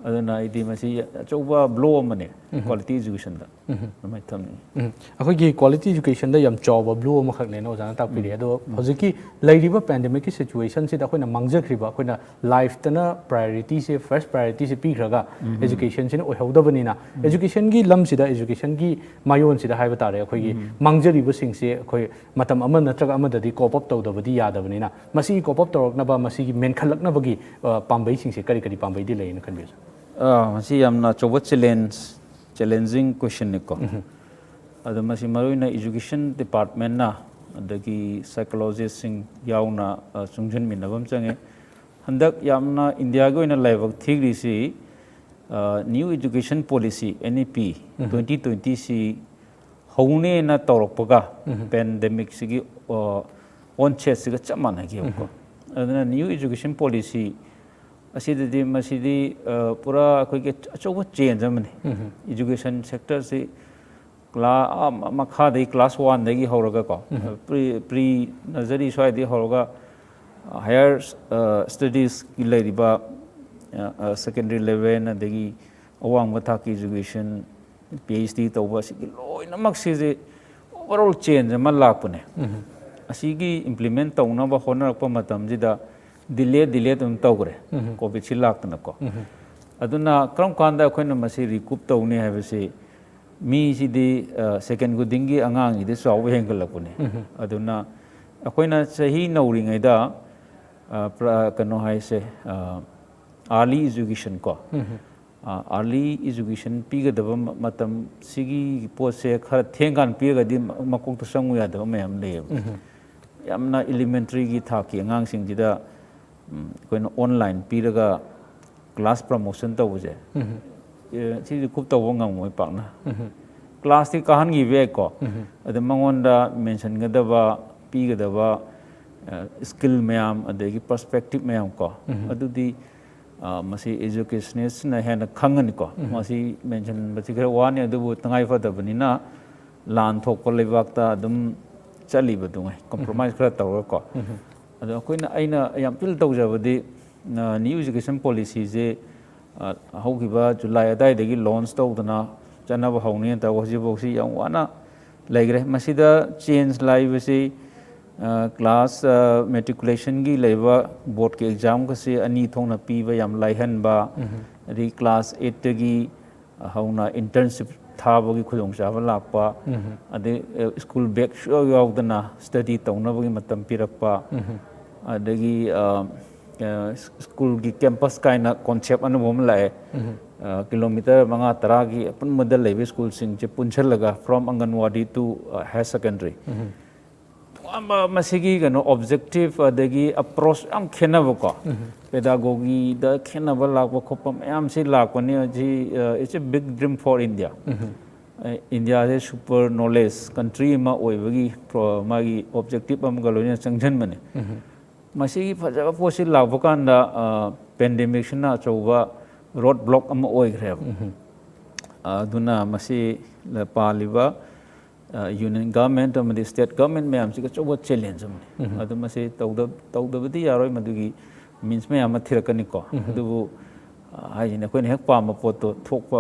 ꯑꯗꯨꯅ ꯑꯩꯗꯤ ꯃꯁꯤ ꯑꯆꯧꯕ ꯕ꯭ꯂꯣ ꯑꯃꯅꯦ ꯀ꯭ꯋꯥꯂꯤꯇꯤ ꯏꯖꯨꯀꯦꯁꯟꯗ꯫ ꯑꯗꯨꯃꯥꯏꯅ ꯊꯝꯅꯤꯡꯉꯤ꯫ ꯑꯩꯈꯣꯏꯒꯤ ꯀ꯭ꯋꯥꯂꯤꯇꯤ ꯏꯖꯨꯀꯦꯁꯟꯗ ꯌꯥꯝ ꯆꯥꯎꯕ ꯕ꯭ꯂꯣ ꯑꯃꯈꯛꯅꯦꯅ ꯑꯣꯖꯥꯅ ꯇꯥꯛꯄꯤꯔꯦ꯫ ꯑꯗꯣ ꯍꯧꯖꯤꯛꯀꯤ ꯂꯩꯔꯤꯕ ꯄꯦꯟꯗꯦꯃꯤꯛꯀꯤ ꯁꯤꯆꯨꯋꯦꯁꯟꯁꯤꯗ ꯑꯩꯈꯣꯏꯅ ꯃꯥꯡꯖꯈ꯭ꯔꯤꯕ, ꯑꯩꯈꯣꯏꯅ ꯂꯥꯏꯐꯇꯅ ꯄ꯭ꯔꯥꯏꯌꯣꯔꯤꯇꯤꯁꯦ, ꯐꯥꯔꯁ ꯄ꯭ꯔꯥꯏꯌꯣꯔꯤꯇꯤꯁꯦ ꯄꯤꯈ꯭ꯔꯒ ꯏꯖꯨꯀꯦꯁꯟꯁꯤꯅ ꯑꯣꯏꯍꯧꯗꯕꯅꯤꯅ, ꯏꯖꯨꯀꯦꯁꯟꯒꯤ ꯂꯝꯁꯤꯗ, ꯏꯖꯨꯀꯦꯁꯟꯒꯤ ꯃꯥꯏꯑꯣꯟꯁꯤꯗ ꯍꯥꯏꯕ ꯇꯥꯔꯦ, ꯑꯩꯈꯣꯏꯒꯤ ꯃꯥꯡꯖꯔꯤꯕꯁꯤꯡꯁꯦ ꯑꯩꯈꯣꯏ ꯃꯇꯝ ꯑꯃ ꯅꯠꯇ꯭ꯔꯒ ꯑꯃꯗꯗꯤ ꯀꯣꯞ ꯑꯞ ꯇꯧꯗꯕꯗꯤ ꯌꯥꯗꯕꯅꯤꯅ, ꯃꯁꯤ ꯀꯣꯞ ꯑꯞ ꯇꯧꯔꯛꯅꯕ, ꯃꯁꯤꯒꯤ ꯃꯦꯟꯈꯠꯂꯛꯅꯕꯒꯤ ꯑ, ꯄꯥꯝꯕꯩꯁꯤꯡꯁꯦ ꯀꯔꯤ ꯀꯔꯤ ꯄꯥꯝꯕꯩꯗꯤ ꯂꯩꯅ ꯈꯟꯕꯤꯕꯁꯦ? ꯑ, ꯃꯁꯤ ꯌꯥꯝꯅ ꯑꯆꯧꯕ ꯆꯦꯂꯦꯟꯖ, ꯆꯦꯂꯦꯟꯖꯤꯡ ꯀꯣꯏꯁꯟꯅꯤꯀꯣ꯫ ꯑꯗꯣ ꯃꯁꯤ ꯃꯔꯨꯑꯣꯏꯅ ꯏꯖꯨꯀꯦꯁꯟ ꯗꯤꯄꯥꯔꯠꯃꯦꯟꯅ, ꯑꯗꯒꯤ ꯁꯥꯏꯀꯣꯂꯣꯖꯤꯁꯁꯤꯡ ꯌꯥꯎꯅ, ꯑ, ꯆꯨꯡꯁꯤꯟꯃꯤꯟꯅꯕ ꯑꯃ ꯆꯪꯉꯦ꯫ ꯍꯟꯗꯛ ꯌꯥꯝꯅ ꯏꯟꯗꯤꯌꯥꯒꯤ ꯑꯣꯏꯅ ꯂꯥꯏꯕꯛ ꯊꯤꯔꯤꯁꯤ, ꯑ, new education policy, N E P, twenty ꯇ꯭ꯋꯦꯟꯇꯤꯁꯤ ꯍꯧꯅꯦꯅ ꯇꯧꯔꯛꯄꯒ ꯄꯦꯟꯗꯦꯃꯤꯛꯁꯤꯒꯤ, ꯑ, ꯑꯣꯟꯁꯦꯠꯁꯤꯒ ꯆꯞ ꯃꯥꯟꯅꯈꯤꯕꯀꯣ꯫ ꯑꯗꯨꯅ ꯅ꯭ꯌꯨ ꯏꯖꯨꯀꯦꯁꯟ ꯄꯣꯂꯤꯁꯤ ꯑꯁꯤꯗꯗꯤ, ꯃꯁꯤꯗꯤ, ꯑ, ꯄꯨꯔꯥ ꯑꯩꯈꯣꯏꯒꯤ ꯑꯆꯧꯕ ꯆꯦꯟꯖ ꯑꯃꯅꯤ꯫ ꯏꯖꯨꯀꯦꯁꯟ ꯁꯦꯛꯇꯔꯁꯤ ꯀ꯭ꯂꯥ-, ꯑ, ꯃ-, ꯃꯈꯥꯗꯒꯤ ꯀ꯭ꯂꯥꯁ ꯋꯥꯟꯗꯒꯤ ꯍꯧꯔꯒꯀꯣ, ꯄ꯭ꯔꯤ, ꯄ꯭ꯔꯤ ꯅꯔꯖꯔꯤ ꯁ꯭ꯋꯥꯏꯗꯒꯤ ꯍꯧꯔꯒ, ꯑ, ꯍꯥꯌꯔ, ꯑ, ꯁ꯭ꯇꯗꯤꯁꯀꯤ ꯂꯩꯔꯤꯕ, ꯑ, ꯑ, ꯁꯦꯀꯦꯟꯗꯔꯤ ꯂꯦꯚꯦꯜ, ꯑꯗꯒꯤ ꯑꯋꯥꯡꯕ ꯊꯥꯛꯀꯤ ꯏꯖꯨꯀꯦꯁꯟ, PhD ꯇꯧꯕ, ꯑꯁꯤꯒꯤ ꯂꯣꯏꯅꯃꯛ ꯁꯤꯁꯦ ꯑꯣꯚꯔꯑꯣꯜ ꯆꯦꯟꯖ ꯑꯃ ꯂꯥꯛꯄꯅꯦ꯫ ꯑꯁꯤꯒꯤ ꯏꯝꯄ꯭ꯂꯤꯃꯦꯟ ꯇꯧꯅꯕ ꯍꯣꯠꯅꯔꯛꯄ ꯃꯇꯝꯁꯤꯗ ꯗꯤꯂꯦ, ꯗꯤꯂꯦ ꯑꯗꯨꯝ ꯇꯧꯈ꯭ꯔꯦ, ꯀꯣꯚꯤꯗꯁꯤ ꯂꯥꯛꯇꯅꯀꯣ꯫ ꯑꯗꯨꯅ ꯀꯔꯝ ꯀꯥꯟꯗ ꯑꯩꯈꯣꯏꯅ ꯃꯁꯤ ꯔꯤꯀꯨꯞ ꯇꯧꯅꯤ ꯍꯥꯏꯕꯁꯤ ꯃꯤꯁꯤꯗꯤ ꯁꯦꯀꯦꯟ ꯈꯨꯗꯤꯡꯒꯤ ꯑꯉꯥꯡꯒꯤꯗꯤ ꯆꯥꯎꯕ ꯍꯦꯟꯒꯠꯂꯛꯄꯅꯦ꯫ ꯑꯗꯨꯅ ꯑꯩꯈꯣꯏꯅ ꯆꯍꯤ ꯅꯧꯔꯤꯉꯩꯗ ꯀꯩꯅꯣ ꯍꯥꯏꯁꯦ, ꯑꯥꯔꯂꯤ ꯏꯖꯨꯀꯦꯁꯟ ꯀꯣ, ꯑꯥꯔꯂꯤ ꯏꯖꯨꯀꯦꯁꯟ ꯄꯤꯒꯗꯕ ꯃꯇꯝ ꯁꯤꯒꯤ ꯄꯣꯠꯁꯦ ꯈꯔ ꯊꯦꯡꯀꯥꯟ ꯄꯤꯔꯒꯗꯤ ꯃꯀꯣꯛꯇ ꯆꯪꯉꯨ ꯌꯥꯗꯕ ꯃꯌꯥꯝ ꯂꯩꯌꯦꯕ꯫ ꯌꯥꯝꯅ ꯏꯂꯤꯃꯦꯟꯇ꯭ꯔꯤꯒꯤ ꯊꯥꯛꯀꯤ ꯑꯉꯥꯡꯁꯤꯡꯁꯤꯗ ꯑꯩꯈꯣꯏꯅ ꯑꯣꯟꯂꯥꯏꯟ ꯄꯤꯔꯒ ꯀ꯭ꯂꯥꯁ ꯄ꯭ꯔꯃꯣꯁꯟ ꯇꯧꯕꯁꯦ, ꯁꯤꯗꯤ ꯈꯨꯠ ꯇꯧꯕ ꯉꯝꯃꯣꯏ ꯄꯥꯛꯅ꯫ ꯀ꯭ꯂꯥꯁꯇꯤ ꯀꯥꯍꯟꯈꯤꯕ ꯌꯥꯏꯀꯣ, ꯑꯗ ꯃꯉꯣꯟꯗ ꯃꯦꯟꯁꯤꯟꯒꯗꯕ, ꯄꯤꯒꯗꯕ ꯁ꯭ꯀꯤꯜ ꯃꯌꯥꯝ, ꯑꯗꯒꯤ ꯄꯔꯁꯄꯦꯛꯇꯤꯞ ꯃꯌꯥꯝ ꯀꯣ, ꯑꯗꯨꯗꯤ ꯃꯁꯤ ꯏꯖꯨꯀꯦꯁꯅꯤꯁꯅ ꯍꯦꯟꯅ ꯈꯪꯒꯅꯤꯀꯣ꯫ ꯃꯁꯤ ꯃꯦꯟꯁꯤꯟꯕꯁꯤ ꯈꯔ ꯋꯥꯅꯤ, ꯑꯗꯨꯕꯨ ꯇꯉꯥꯏ ꯐꯗꯕꯅꯤꯅ ꯂꯥꯟ ꯊꯣꯛꯄ ꯂꯩꯕꯥꯛꯇ ꯑꯗꯨꯝ ꯆꯠꯂꯤꯕꯗꯨꯉꯩ ꯀꯝꯄ꯭ꯔꯣꯃꯥꯏꯁ ꯈꯔ ꯇꯧꯔꯒꯀꯣ꯫ ꯑꯗꯣ ꯑꯩꯈꯣꯏꯅ, ꯑꯩꯅ ꯌꯥꯝ ꯐꯤꯜ ꯇꯧꯖꯕꯗꯤ, ꯅ꯭ꯌꯨ ꯏꯖꯨꯀꯦꯁꯟ ꯄꯣꯂꯤꯁꯤꯁꯦ ꯍꯧꯈꯤꯕ ꯖꯨꯂꯥꯏ ꯑꯗꯥꯏꯗꯒꯤ ꯂꯣꯟꯁ ꯇꯧꯗꯅ ꯆꯠꯅꯕ ꯍꯧꯅꯤ ꯇꯧꯕ ꯍꯧꯖꯤꯛꯐꯥꯎꯁꯤ ꯌꯥꯝ ꯋꯥꯅ ꯂꯩꯈ꯭ꯔꯦ꯫ ꯃꯁꯤꯗ ꯆꯦꯟꯖ ꯂꯥꯛꯏꯕꯁꯤ, ꯀ꯭ꯂꯥꯁ ꯃꯦꯇ꯭ꯔꯤꯀꯨꯂꯦꯁꯟꯒꯤ ꯂꯩꯕ ꯕꯣꯔꯗꯀꯤ ꯑꯦꯛꯖꯥꯝꯒꯁꯤ ꯑꯅꯤ ꯊꯣꯛꯅ ꯄꯤꯕ ꯌꯥꯝ ꯂꯥꯏꯍꯟꯕ, ꯑꯗꯩ ꯀ꯭ꯂꯥꯁ ꯑꯩꯠꯇꯒꯤ ꯍꯧꯅ ꯏꯟꯇꯔꯟꯁꯤꯞ ꯊꯥꯕꯒꯤ ꯈꯨꯗꯣꯡꯆꯥꯕ ꯂꯥꯛꯄ, ꯑꯗꯩ ꯁ꯭ꯀꯨꯜ ꯕꯦꯛ ꯁꯨꯌꯥꯎ ꯌꯥꯎꯗꯅ ꯁ꯭ꯇꯗꯤ ꯇꯧꯅꯕꯒꯤ ꯃꯇꯝ ꯄꯤꯔꯛꯄ, ꯑꯗꯒꯤ ꯁ꯭ꯀꯨꯜꯒꯤ ꯀꯦꯝꯄꯁ ꯀꯥꯏꯅ ꯀꯣꯟꯁꯦꯞ ꯑꯅꯧꯕ ꯑꯃ ꯂꯥꯛꯑꯦ꯫ ꯀꯤꯂꯣꯃꯤꯇꯔ ꯃꯉꯥ ꯇꯔꯥꯒꯤ ꯑꯄꯨꯟꯕꯗ ꯂꯩꯕ ꯁ꯭ꯀꯨꯜꯁꯤꯡꯁꯦ ꯄꯨꯟꯁꯤꯜꯂꯒ, from Anganwadi to higher secondary, ꯇꯣꯉꯥꯟꯕ ꯃꯁꯤꯒꯤ ꯀꯩꯅꯣ ꯑꯣꯕꯖꯦꯛꯇꯤꯞ ꯑꯗꯒꯤ ꯑꯦꯄ꯭ꯔꯣꯆ ꯌꯥꯝ ꯈꯦꯠꯅꯕꯀꯣ꯫ ꯄꯦꯗꯥꯒꯣꯒꯤꯗ ꯈꯦꯠꯅꯕ ꯂꯥꯛꯄ ꯈꯣꯠꯄ ꯃꯌꯥꯝꯁꯤ ꯂꯥꯛꯄꯅꯤ꯫ ꯁꯤ, it's a big dream for India꯫ ꯏꯟꯗꯤꯌꯥꯁꯦ ꯁꯨꯄꯔ ꯅꯣꯂꯦꯖ ꯀꯟꯇ꯭ꯔꯤ ꯑꯃ ꯑꯣꯏꯕꯒꯤ ꯃꯥꯒꯤ ꯑꯣꯕꯖꯦꯛꯇꯤꯞ ꯑꯃꯒ ꯂꯣꯏꯅꯅ ꯆꯪꯁꯤꯟꯕꯅꯤ꯫ ꯃꯁꯤꯒꯤ ꯐꯖꯕ ꯄꯣꯠꯁꯤ ꯂꯥꯛꯄ ꯀꯥꯟꯗ ꯄꯦꯟꯗꯦꯃꯤꯛꯁꯤꯅ ꯑꯆꯧꯕ ꯔꯣꯗ ꯕ꯭ꯂꯣꯛ ꯑꯃ ꯑꯣꯏꯈ꯭ꯔꯦꯕ꯫ ꯑꯗꯨꯅ ꯃꯁꯤ ꯄꯥꯜꯂꯤꯕ ꯌꯨꯅꯤꯌꯟ ꯒꯚꯔꯟꯃꯦꯟꯠ ꯑꯃꯗꯤ ꯁ꯭ꯇꯦꯠ ꯒꯚꯔꯟꯃꯦꯟꯠ ꯃꯌꯥꯝꯁꯤꯒ ꯑꯆꯧꯕ ꯆꯦꯂꯦꯟꯖ ꯑꯃꯅꯤ꯫ ꯑꯗꯨ ꯃꯁꯤ ꯇꯧꯗ-, ꯇꯧꯗꯕꯗꯤ ꯌꯥꯔꯣꯏ, ꯃꯗꯨꯒꯤ ꯃꯤꯟꯁ ꯃꯌꯥꯝ ꯑꯃ ꯊꯤꯔꯛꯀꯅꯤꯀꯣ꯫ ꯑꯗꯨꯕꯨ, ꯍꯥꯏꯁꯤꯅ ꯑꯩꯈꯣꯏꯅ ꯍꯦꯛ ꯄꯥꯝꯕ ꯄꯣꯠꯇꯣ ꯊꯣꯛꯄ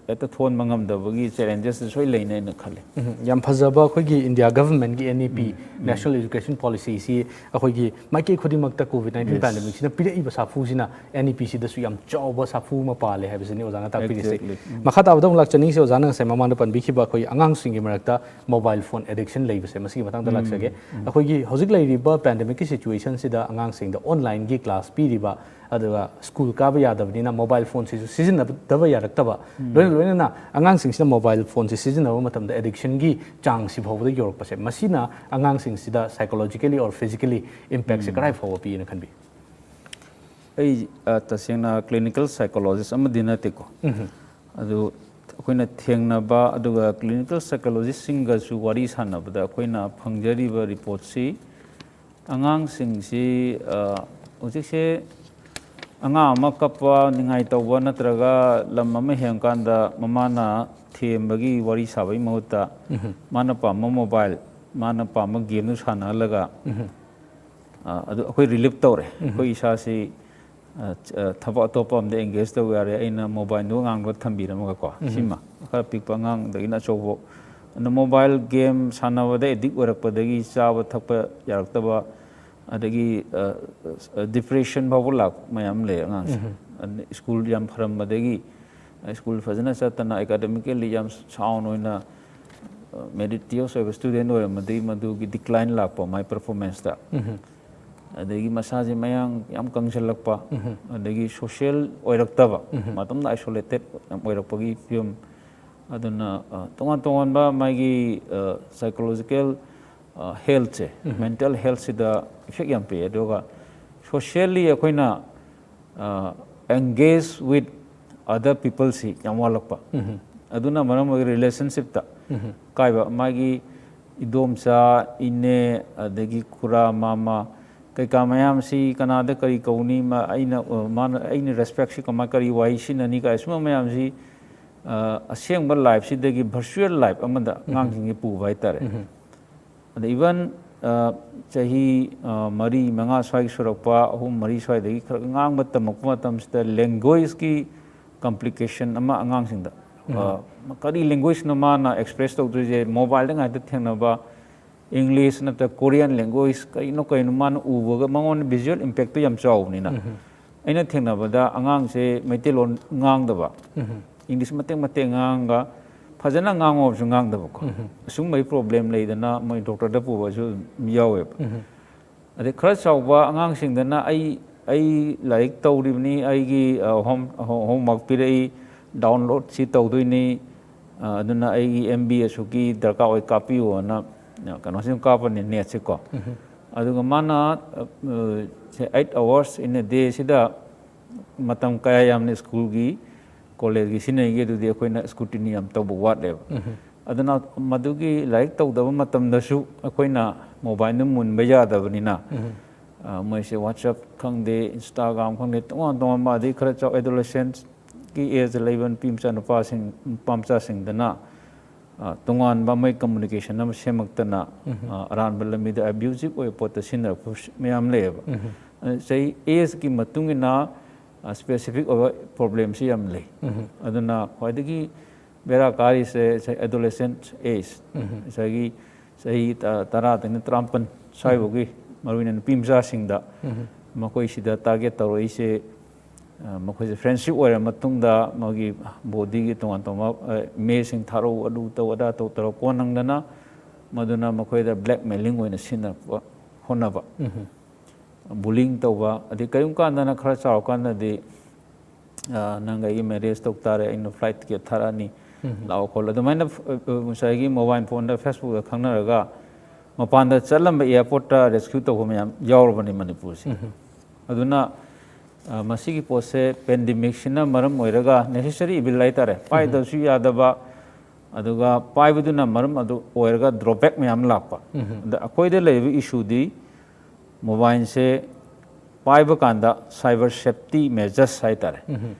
ꯍꯦꯛꯇ ꯊꯣꯟꯕ ꯉꯝꯗꯕꯒꯤ ꯆꯦꯂꯦꯟꯖꯦꯁ ꯁꯣꯏ ꯂꯩꯅꯦꯅ ꯈꯜꯂꯤ꯫ ꯎꯝ, ꯌꯥꯝ ꯐꯖꯕ ꯑꯩꯈꯣꯏꯒꯤ India ꯒꯚꯔꯟꯃꯦꯟꯠꯀꯤ N E P, National Education Policy ꯁꯤ ꯑꯩꯈꯣꯏꯒꯤ ꯃꯥꯏꯀꯩ ꯈꯨꯗꯤꯡꯃꯛꯇ COVID nineteen Yes. pandemic ꯁꯤꯅ ꯄꯤꯔꯛꯏꯕ ꯁꯥꯐꯨꯁꯤꯅ N E P ꯁꯤꯗꯁꯨ ꯌꯥꯝ ꯆꯥꯎꯕ ꯁꯥꯐꯨ ꯑꯃ ꯄꯥꯜꯂꯦ ꯍꯥꯏꯕꯁꯤꯅꯤ ꯑꯣꯖꯥꯅ ꯇꯥꯛꯄꯤꯔꯤꯁꯦ꯫ Exactly. ꯎꯝ. ꯃꯈꯥ ꯇꯥꯕꯗ ꯑꯃꯨꯛ ꯂꯥꯛꯆꯅꯤꯡꯁꯦ, ꯑꯣꯖꯥꯅ ꯉꯁꯥꯏ ꯃꯃꯥꯡꯗ ꯄꯟꯕꯤꯈꯤꯕ ꯑꯩꯈꯣꯏ ꯑꯉꯥꯡꯁꯤꯡꯒꯤ ꯃꯔꯛꯇ mobile phone addiction ꯂꯩꯕꯁꯦ, ꯃꯁꯤꯒꯤ ꯃꯇꯥꯡꯗ ꯂꯥꯛꯆꯒꯦ꯫ ꯑꯩꯈꯣꯏꯒꯤ ꯍꯧꯖꯤꯛ ꯂꯩꯔꯤꯕ pandemic ꯀꯤ situation ꯁꯤꯗ ꯑꯉꯥꯡꯁꯤꯡꯗ online ꯒꯤ class ꯄꯤꯔꯤꯕ, ꯑꯗꯨꯒ ꯁ꯭ꯀꯨꯜ ꯀꯥꯕ ꯌꯥꯗꯕꯅꯤꯅ mobile phone ꯁꯤꯁꯨ ꯁꯤꯖꯤꯟꯅꯗꯕ ꯌꯥꯔꯛꯇꯕ, ꯂꯣꯏꯅ ꯂꯣꯏꯅꯅ ꯑꯉꯥꯡꯁꯤꯡꯁꯤꯅ mobile phone ꯁꯤ ꯁꯤꯖꯤꯟꯅꯕ ꯃꯇꯝꯗ addiction ꯒꯤ ꯆꯥꯡꯁꯤ ꯐꯥꯎꯕꯗ ꯌꯧꯔꯛꯄꯁꯦ, ꯃꯁꯤꯅ ꯑꯉꯥꯡꯁꯤꯡꯁꯤꯗ psychologically or physically impact ꯁꯦ ꯀꯗꯥꯏ ꯐꯥꯎꯕ ꯄꯤꯅ ꯈꯟꯕꯤ? ꯑꯩ ꯑ, ꯇꯁꯦꯡꯅ clinical psychologist ꯑꯃꯗꯤ ꯅꯠꯇꯦꯀꯣ꯫ ꯑꯗꯨ ꯑꯩꯈꯣꯏꯅ ꯊꯦꯡꯅꯕ, ꯑꯗꯨꯒ clinical psychologist ꯁꯤꯡꯒꯁꯨ ꯋꯥꯔꯤ ꯁꯥꯟꯅꯕꯗ ꯑꯩꯈꯣꯏꯅ ꯐꯪꯖꯔꯤꯕ report ꯁꯤ, ꯑꯉꯥꯡꯁꯤꯡꯁꯤ ꯑ, ꯍꯧꯖꯤꯛꯁꯦ ꯑꯉꯥꯡ ꯑꯃ ꯀꯞꯄ, ꯅꯤꯡꯉꯥꯏ ꯇꯧꯕ, ꯅꯠꯇ꯭ꯔꯒ ꯂꯝ ꯑꯃ ꯍꯦꯟꯀꯥꯟꯗ ꯃꯃꯥꯅ ꯊꯦꯝꯕꯒꯤ ꯋꯥꯔꯤ ꯁꯥꯕꯒꯤ ꯃꯍꯨꯠꯇ, ꯃꯥꯅ ꯄꯥꯝꯕ mobile, ꯃꯥꯅ ꯄꯥꯝꯕ game ꯗꯨ ꯁꯥꯟꯅꯍꯜꯂꯒ, ꯑ, ꯑꯗꯨ ꯑꯩꯈꯣꯏ relieve ꯇꯧꯔꯦ꯫ ꯑꯩꯈꯣꯏ ꯏꯁꯥꯁꯤ ꯑ, ꯑ, ꯊꯕꯛ ꯑꯇꯣꯞꯄ ꯑꯝꯗ engage ꯇꯧ ꯌꯥꯔꯦ, ꯑꯩꯅ mobile ꯗꯨ ꯑꯉꯥꯡꯗꯣ ꯊꯝꯕꯤꯔꯝꯃꯒꯀꯣ꯫ ꯁꯤꯃ ꯈꯔ ꯄꯤꯛꯄ ꯑꯉꯥꯡꯗꯒꯤꯅ ꯑꯆꯧꯕ, ꯑꯗꯨꯅ mobile game ꯁꯥꯟꯅꯕꯗ addict ꯑꯣꯏꯔꯛꯄꯗꯒꯤ ꯆꯥꯕ ꯊꯛꯄ ꯌꯥꯔꯛꯇꯕ, ꯑꯗꯒꯤ ꯑ, ꯑ, depression ꯐꯥꯎꯕ ꯂꯥꯛꯄ ꯃꯌꯥꯝ ꯂꯩ ꯑꯉꯥꯡꯁꯦ꯫ ꯑꯗꯨꯅ ꯁ꯭ꯀꯨꯜ ꯌꯥꯝ ꯐꯔꯝꯕꯗꯒꯤ, ꯑ, ꯁ꯭ꯀꯨꯜ ꯐꯖꯅ ꯆꯠꯇꯅ academically ꯌꯥꯝ sound ꯑꯣꯏꯅ, ꯑ, meritorious ꯑꯣꯏꯕ student ꯑꯣꯏꯔꯝꯃꯗꯤ ꯃꯗꯨꯒꯤ decline ꯂꯥꯛꯄ ꯃꯥꯏ performance ꯇ꯫ ꯑꯗꯒꯤ ꯃꯁꯥꯁꯦ ꯃꯌꯥꯡ ꯌꯥꯝ ꯀꯪꯁꯤꯜꯂꯛꯄ, ꯑꯗꯒꯤ social ꯑꯣꯏꯔꯛꯇꯕ, ꯃꯇꯝꯗ isolated ꯌꯥꯝ ꯑꯣꯏꯔꯛꯄꯒꯤ ꯐꯤꯕꯝ꯫ ꯑꯗꯨꯅ, ꯑ, ꯇꯣꯉꯥꯟ ꯇꯣꯉꯥꯟꯕ ꯃꯥꯒꯤ, ꯑ, psychological, ꯑ, health ꯁꯦ, mental health ꯁꯤꯗ effect ꯌꯥꯝ ꯄꯤꯛꯑꯦ꯫ ꯑꯗꯨꯒ socially ꯑꯩꯈꯣꯏꯅ, ꯑ, engage with other people ꯁꯤ ꯌꯥꯝ ꯋꯥꯠꯂꯛꯄ꯫ ꯑꯗꯨꯅ ꯃꯔꯝ ꯑꯣꯏꯔꯒ relationship ꯇ ꯀꯥꯏꯕ, ꯃꯥꯒꯤ ꯏꯗꯣꯝꯆꯥ, ꯏꯅꯦ, ꯑꯗꯒꯤ ꯈꯨꯔꯥ, ꯃꯥꯃ, ꯀꯩꯀꯥ ꯃꯌꯥꯝꯁꯤ ꯀꯅꯥꯗ ꯀꯔꯤ ꯀꯧꯅꯤ, ꯃꯥ-, ꯑꯩꯅ, ꯑ, ꯃꯥꯅ, ꯑꯩꯅ respect ꯁꯤ ꯀꯃꯥꯏ, ꯀꯔꯤ ꯋꯥꯍꯩ ꯁꯤꯖꯤꯟꯅꯅꯤ ꯀꯥꯏ, ꯁꯨꯝꯕ ꯃꯌꯥꯝꯁꯤ, ꯑ, ꯑꯁꯦꯡꯕ life ꯁꯤꯗꯒꯤ virtual life ꯑꯃꯗ ꯑꯉꯥꯡꯁꯤꯡꯁꯤ ꯄꯨꯕ ꯍꯥꯏꯇꯥꯔꯦ꯫ ꯑꯗ even, ꯑ, ꯆꯍꯤ, ꯑ, ꯃꯔꯤ, ꯃꯉꯥ ꯁ꯭ꯋꯥꯏꯒꯤ ꯁꯨꯔꯛꯄ, ꯑꯍꯨꯝ, ꯃꯔꯤ ꯁ꯭ꯋꯥꯏꯗꯒꯤ ꯈꯔ ꯉꯥꯡꯕ ꯇꯝꯃꯛꯄ ꯃꯇꯝꯁꯤꯗ language ꯀꯤ complication ꯑꯃ ꯑꯉꯥꯡꯁꯤꯡꯗ꯫ ꯑ, ꯀꯔꯤ language ꯅꯣ ꯃꯥꯅ express ꯇꯧꯗꯣꯏꯁꯦ? Mobile ꯗ ꯉꯥꯛꯇ ꯊꯦꯡꯅꯕ English ꯅꯠꯇ꯭ꯔ Korean language, ꯀꯩꯅꯣ ꯀꯩꯅꯣ ꯃꯥꯅ ꯎꯕꯒ ꯃꯉꯣꯟꯗ visual impact ꯇꯣ ꯌꯥꯝ ꯆꯥꯎꯕꯅꯤꯅ꯫ ꯑꯩꯅ ꯊꯦꯡꯅꯕꯗ ꯑꯉꯥꯡꯁꯦ ꯃꯩꯇꯩꯂꯣꯟ ꯉꯥꯡꯗꯕ, English ꯃꯇꯦꯛ ꯃꯇꯦꯛ ꯉꯥꯡꯉꯒ ꯐꯖꯅ ꯉꯥꯡꯉꯣ ꯍꯥꯏꯕꯁꯨ ꯉꯥꯡꯗꯕꯀꯣ꯫ ꯑꯁꯨꯝꯕꯒꯤ problem ꯂꯩꯗꯅ ꯃꯣꯏ doctor ꯗ ꯄꯨꯕꯁꯨ ꯑꯗꯨꯝ ꯌꯥꯎꯋꯦꯕ꯫ ꯑꯗꯩ ꯈꯔ ꯆꯥꯎꯕ ꯑꯉꯥꯡꯁꯤꯡꯗꯅ ꯑꯩ, ꯑꯩ ꯂꯥꯏꯔꯤꯛ ꯇꯧꯔꯤꯕꯅꯤ, ꯑꯩꯒꯤ, ꯑ, home, ho-, homework ꯄꯤꯔꯛꯏ, download ꯁꯤ ꯇꯧꯗꯣꯏꯅꯤ, ꯑ, ꯑꯗꯨꯅ ꯑꯩꯒꯤ M B ꯑꯁꯨꯛꯀꯤ ꯗꯔꯀꯥꯔ ꯑꯣꯏ, ꯀꯥꯞꯄꯤꯌꯣꯅ, ꯑ, ꯀꯩꯅꯣꯁꯤ ꯑꯗꯨꯝ ꯀꯥꯞꯄꯅꯤ, net ꯁꯦ ꯀꯣ꯫ ꯑꯗꯨꯒ ꯃꯥꯅ, ꯑ, ꯑ, ꯁꯦ eight hours in a day ꯁꯤꯗ ꯃꯇꯝ ꯀꯌꯥ ꯌꯥꯝꯅ school ꯒꯤ, college ꯀꯤ ꯁꯤꯖꯤꯟꯅꯔꯤꯒꯦ? ꯑꯗꯨꯗꯤ ꯑꯩꯈꯣꯏꯅ scrutiny ꯌꯥꯝ ꯇꯧꯕ ꯋꯥꯠꯂꯦꯕ꯫ ꯑꯗꯨꯅ ꯃꯗꯨꯒꯤ ꯂꯥꯏꯔꯤꯛ ꯇꯧꯗꯕ ꯃꯇꯝꯗꯁꯨ ꯑꯩꯈꯣꯏꯅ mobile ꯗ ꯃꯨꯟꯕ ꯌꯥꯗꯕꯅꯤꯅ, ꯑ, ꯃꯣꯏꯁꯦ WhatsApp ꯈꯪꯗꯦ, Instagram ꯈꯪꯗꯦ, ꯇꯣꯉꯥꯟ ꯇꯣꯉꯥꯟꯕ, ꯑꯗꯩ ꯈꯔ ꯆꯥꯎ-, adolescent ꯀꯤ age ꯂꯩꯕ ꯅꯨꯄꯤ ꯃꯆꯥ ꯅꯨꯄꯥꯁꯤꯡ, ꯅꯨꯄꯥ ꯃꯆꯥꯁꯤꯡꯗꯅ, ꯑ, ꯇꯣꯉꯥꯟꯕ ꯃꯣꯏ communication ꯑꯃ ꯁꯦꯝꯃꯛꯇꯅ, ꯑ, ꯑꯔꯥꯟꯕ ꯂꯝꯕꯤꯗ abusive ꯑꯣꯏꯕ ꯄꯣꯠꯇ ꯁꯤꯖꯤꯟꯅꯔꯛꯄ ꯃꯌꯥꯝ ꯂꯩꯌꯦꯕ꯫ ꯑ, ꯆꯍꯤ age ꯀꯤ ꯃꯇꯨꯡ ꯏꯟꯅ, ꯑ, specific ꯑꯣꯏꯕ problem ꯁꯤ ꯌꯥꯝ ꯂꯩ꯫ ꯑꯗꯨꯅ ꯈ꯭ꯋꯥꯏꯗꯒꯤ ꯕꯦꯔꯥ ꯀꯥꯔꯤꯁꯦ ꯉꯁꯥꯏ adolescent age, ꯉꯁꯥꯏꯒꯤ ꯆꯍꯤ ꯇ-, ꯇꯔꯥꯗꯩꯅ ꯇꯔꯥꯃꯥꯄꯟ ꯁ꯭ꯋꯥꯏꯐꯥꯎꯒꯤ, ꯃꯔꯨꯑꯣꯏꯅ ꯅꯨꯄꯤ ꯃꯆꯥꯁꯤꯡꯗ ꯃꯈꯣꯏꯁꯤꯗ target ꯇꯧꯔꯛꯏꯁꯦ, ꯑ, ꯃꯈꯣꯏꯁꯦ friendship ꯑꯣꯏꯔ ꯃꯇꯨꯡꯗ ꯃꯥꯒꯤ body ꯒꯤ ꯇꯣꯉꯥꯟ ꯇꯣꯉꯥꯟꯕ, ꯑ, ꯏꯃꯦꯖꯁꯤꯡ ꯊꯥꯔꯛꯎ, ꯑꯗꯨ ꯇꯧ, ꯑꯗꯥ ꯇꯧ ꯇꯧꯔ ꯀꯣꯟꯅꯪꯗꯅ ꯃꯗꯨꯅ ꯃꯈꯣꯏꯗ blackmailing ꯑꯣꯏꯅ ꯁꯤꯖꯤꯟꯅꯔꯛꯄ ꯍꯣꯠꯅꯕ꯫ Bullying ꯇꯧꯕ, ꯑꯗꯩ ꯀꯔꯤꯒꯨꯝꯕ ꯀꯥꯟꯗꯅ ꯈꯔ ꯆꯥꯎꯔꯀꯥꯟꯗꯗꯤ, ꯑ, "ꯅꯪꯒ ꯑꯩꯒ marriage ꯇꯧ ꯇꯥꯔꯦ, ꯑꯩꯅ flight ticket ꯊꯥꯔꯛꯑꯅꯤ, ꯂꯥꯛꯑꯣ ꯈꯣꯠꯂꯣ", ꯑꯗꯨꯃꯥꯏꯅ, ꯑ, ꯑ, ꯉꯁꯥꯏꯒꯤ mobile phone ꯗ, Facebook ꯇ ꯈꯪꯅꯔꯒ ꯃꯄꯥꯟꯗ ꯆꯠꯂꯝꯕ airport ꯇ rescue ꯇꯧꯕ ꯃꯌꯥꯝ ꯌꯥꯎꯔꯕꯅꯤ ꯃꯅꯤꯄꯨꯔꯁꯦ꯫ ꯑꯗꯨꯅ, ꯑ, ꯃꯁꯤꯒꯤ ꯄꯣꯠꯁꯦ pandemic ꯁꯤꯅ ꯃꯔꯝ ꯑꯣꯏꯔꯒ necessary evil ꯍꯥꯏꯇꯥꯔꯦ, ꯄꯥꯏꯗꯕꯁꯨ ꯌꯥꯗꯕ, ꯑꯗꯨꯒ ꯄꯥꯏꯕꯗꯨꯅ ꯃꯔꯝ ꯑꯗꯨ ꯑꯣꯏꯔꯒ drawback ꯃꯌꯥꯝ ꯂꯥꯛꯄ꯫ ꯑꯗ ꯑꯩꯈꯣꯏꯗ ꯂꯩꯔꯤꯕ issue ꯗꯤ mobile ꯁꯦ ꯄꯥꯏꯕ ꯀꯥꯟꯗ cyber safety measures ꯍꯥꯏꯇꯥꯔꯦ꯫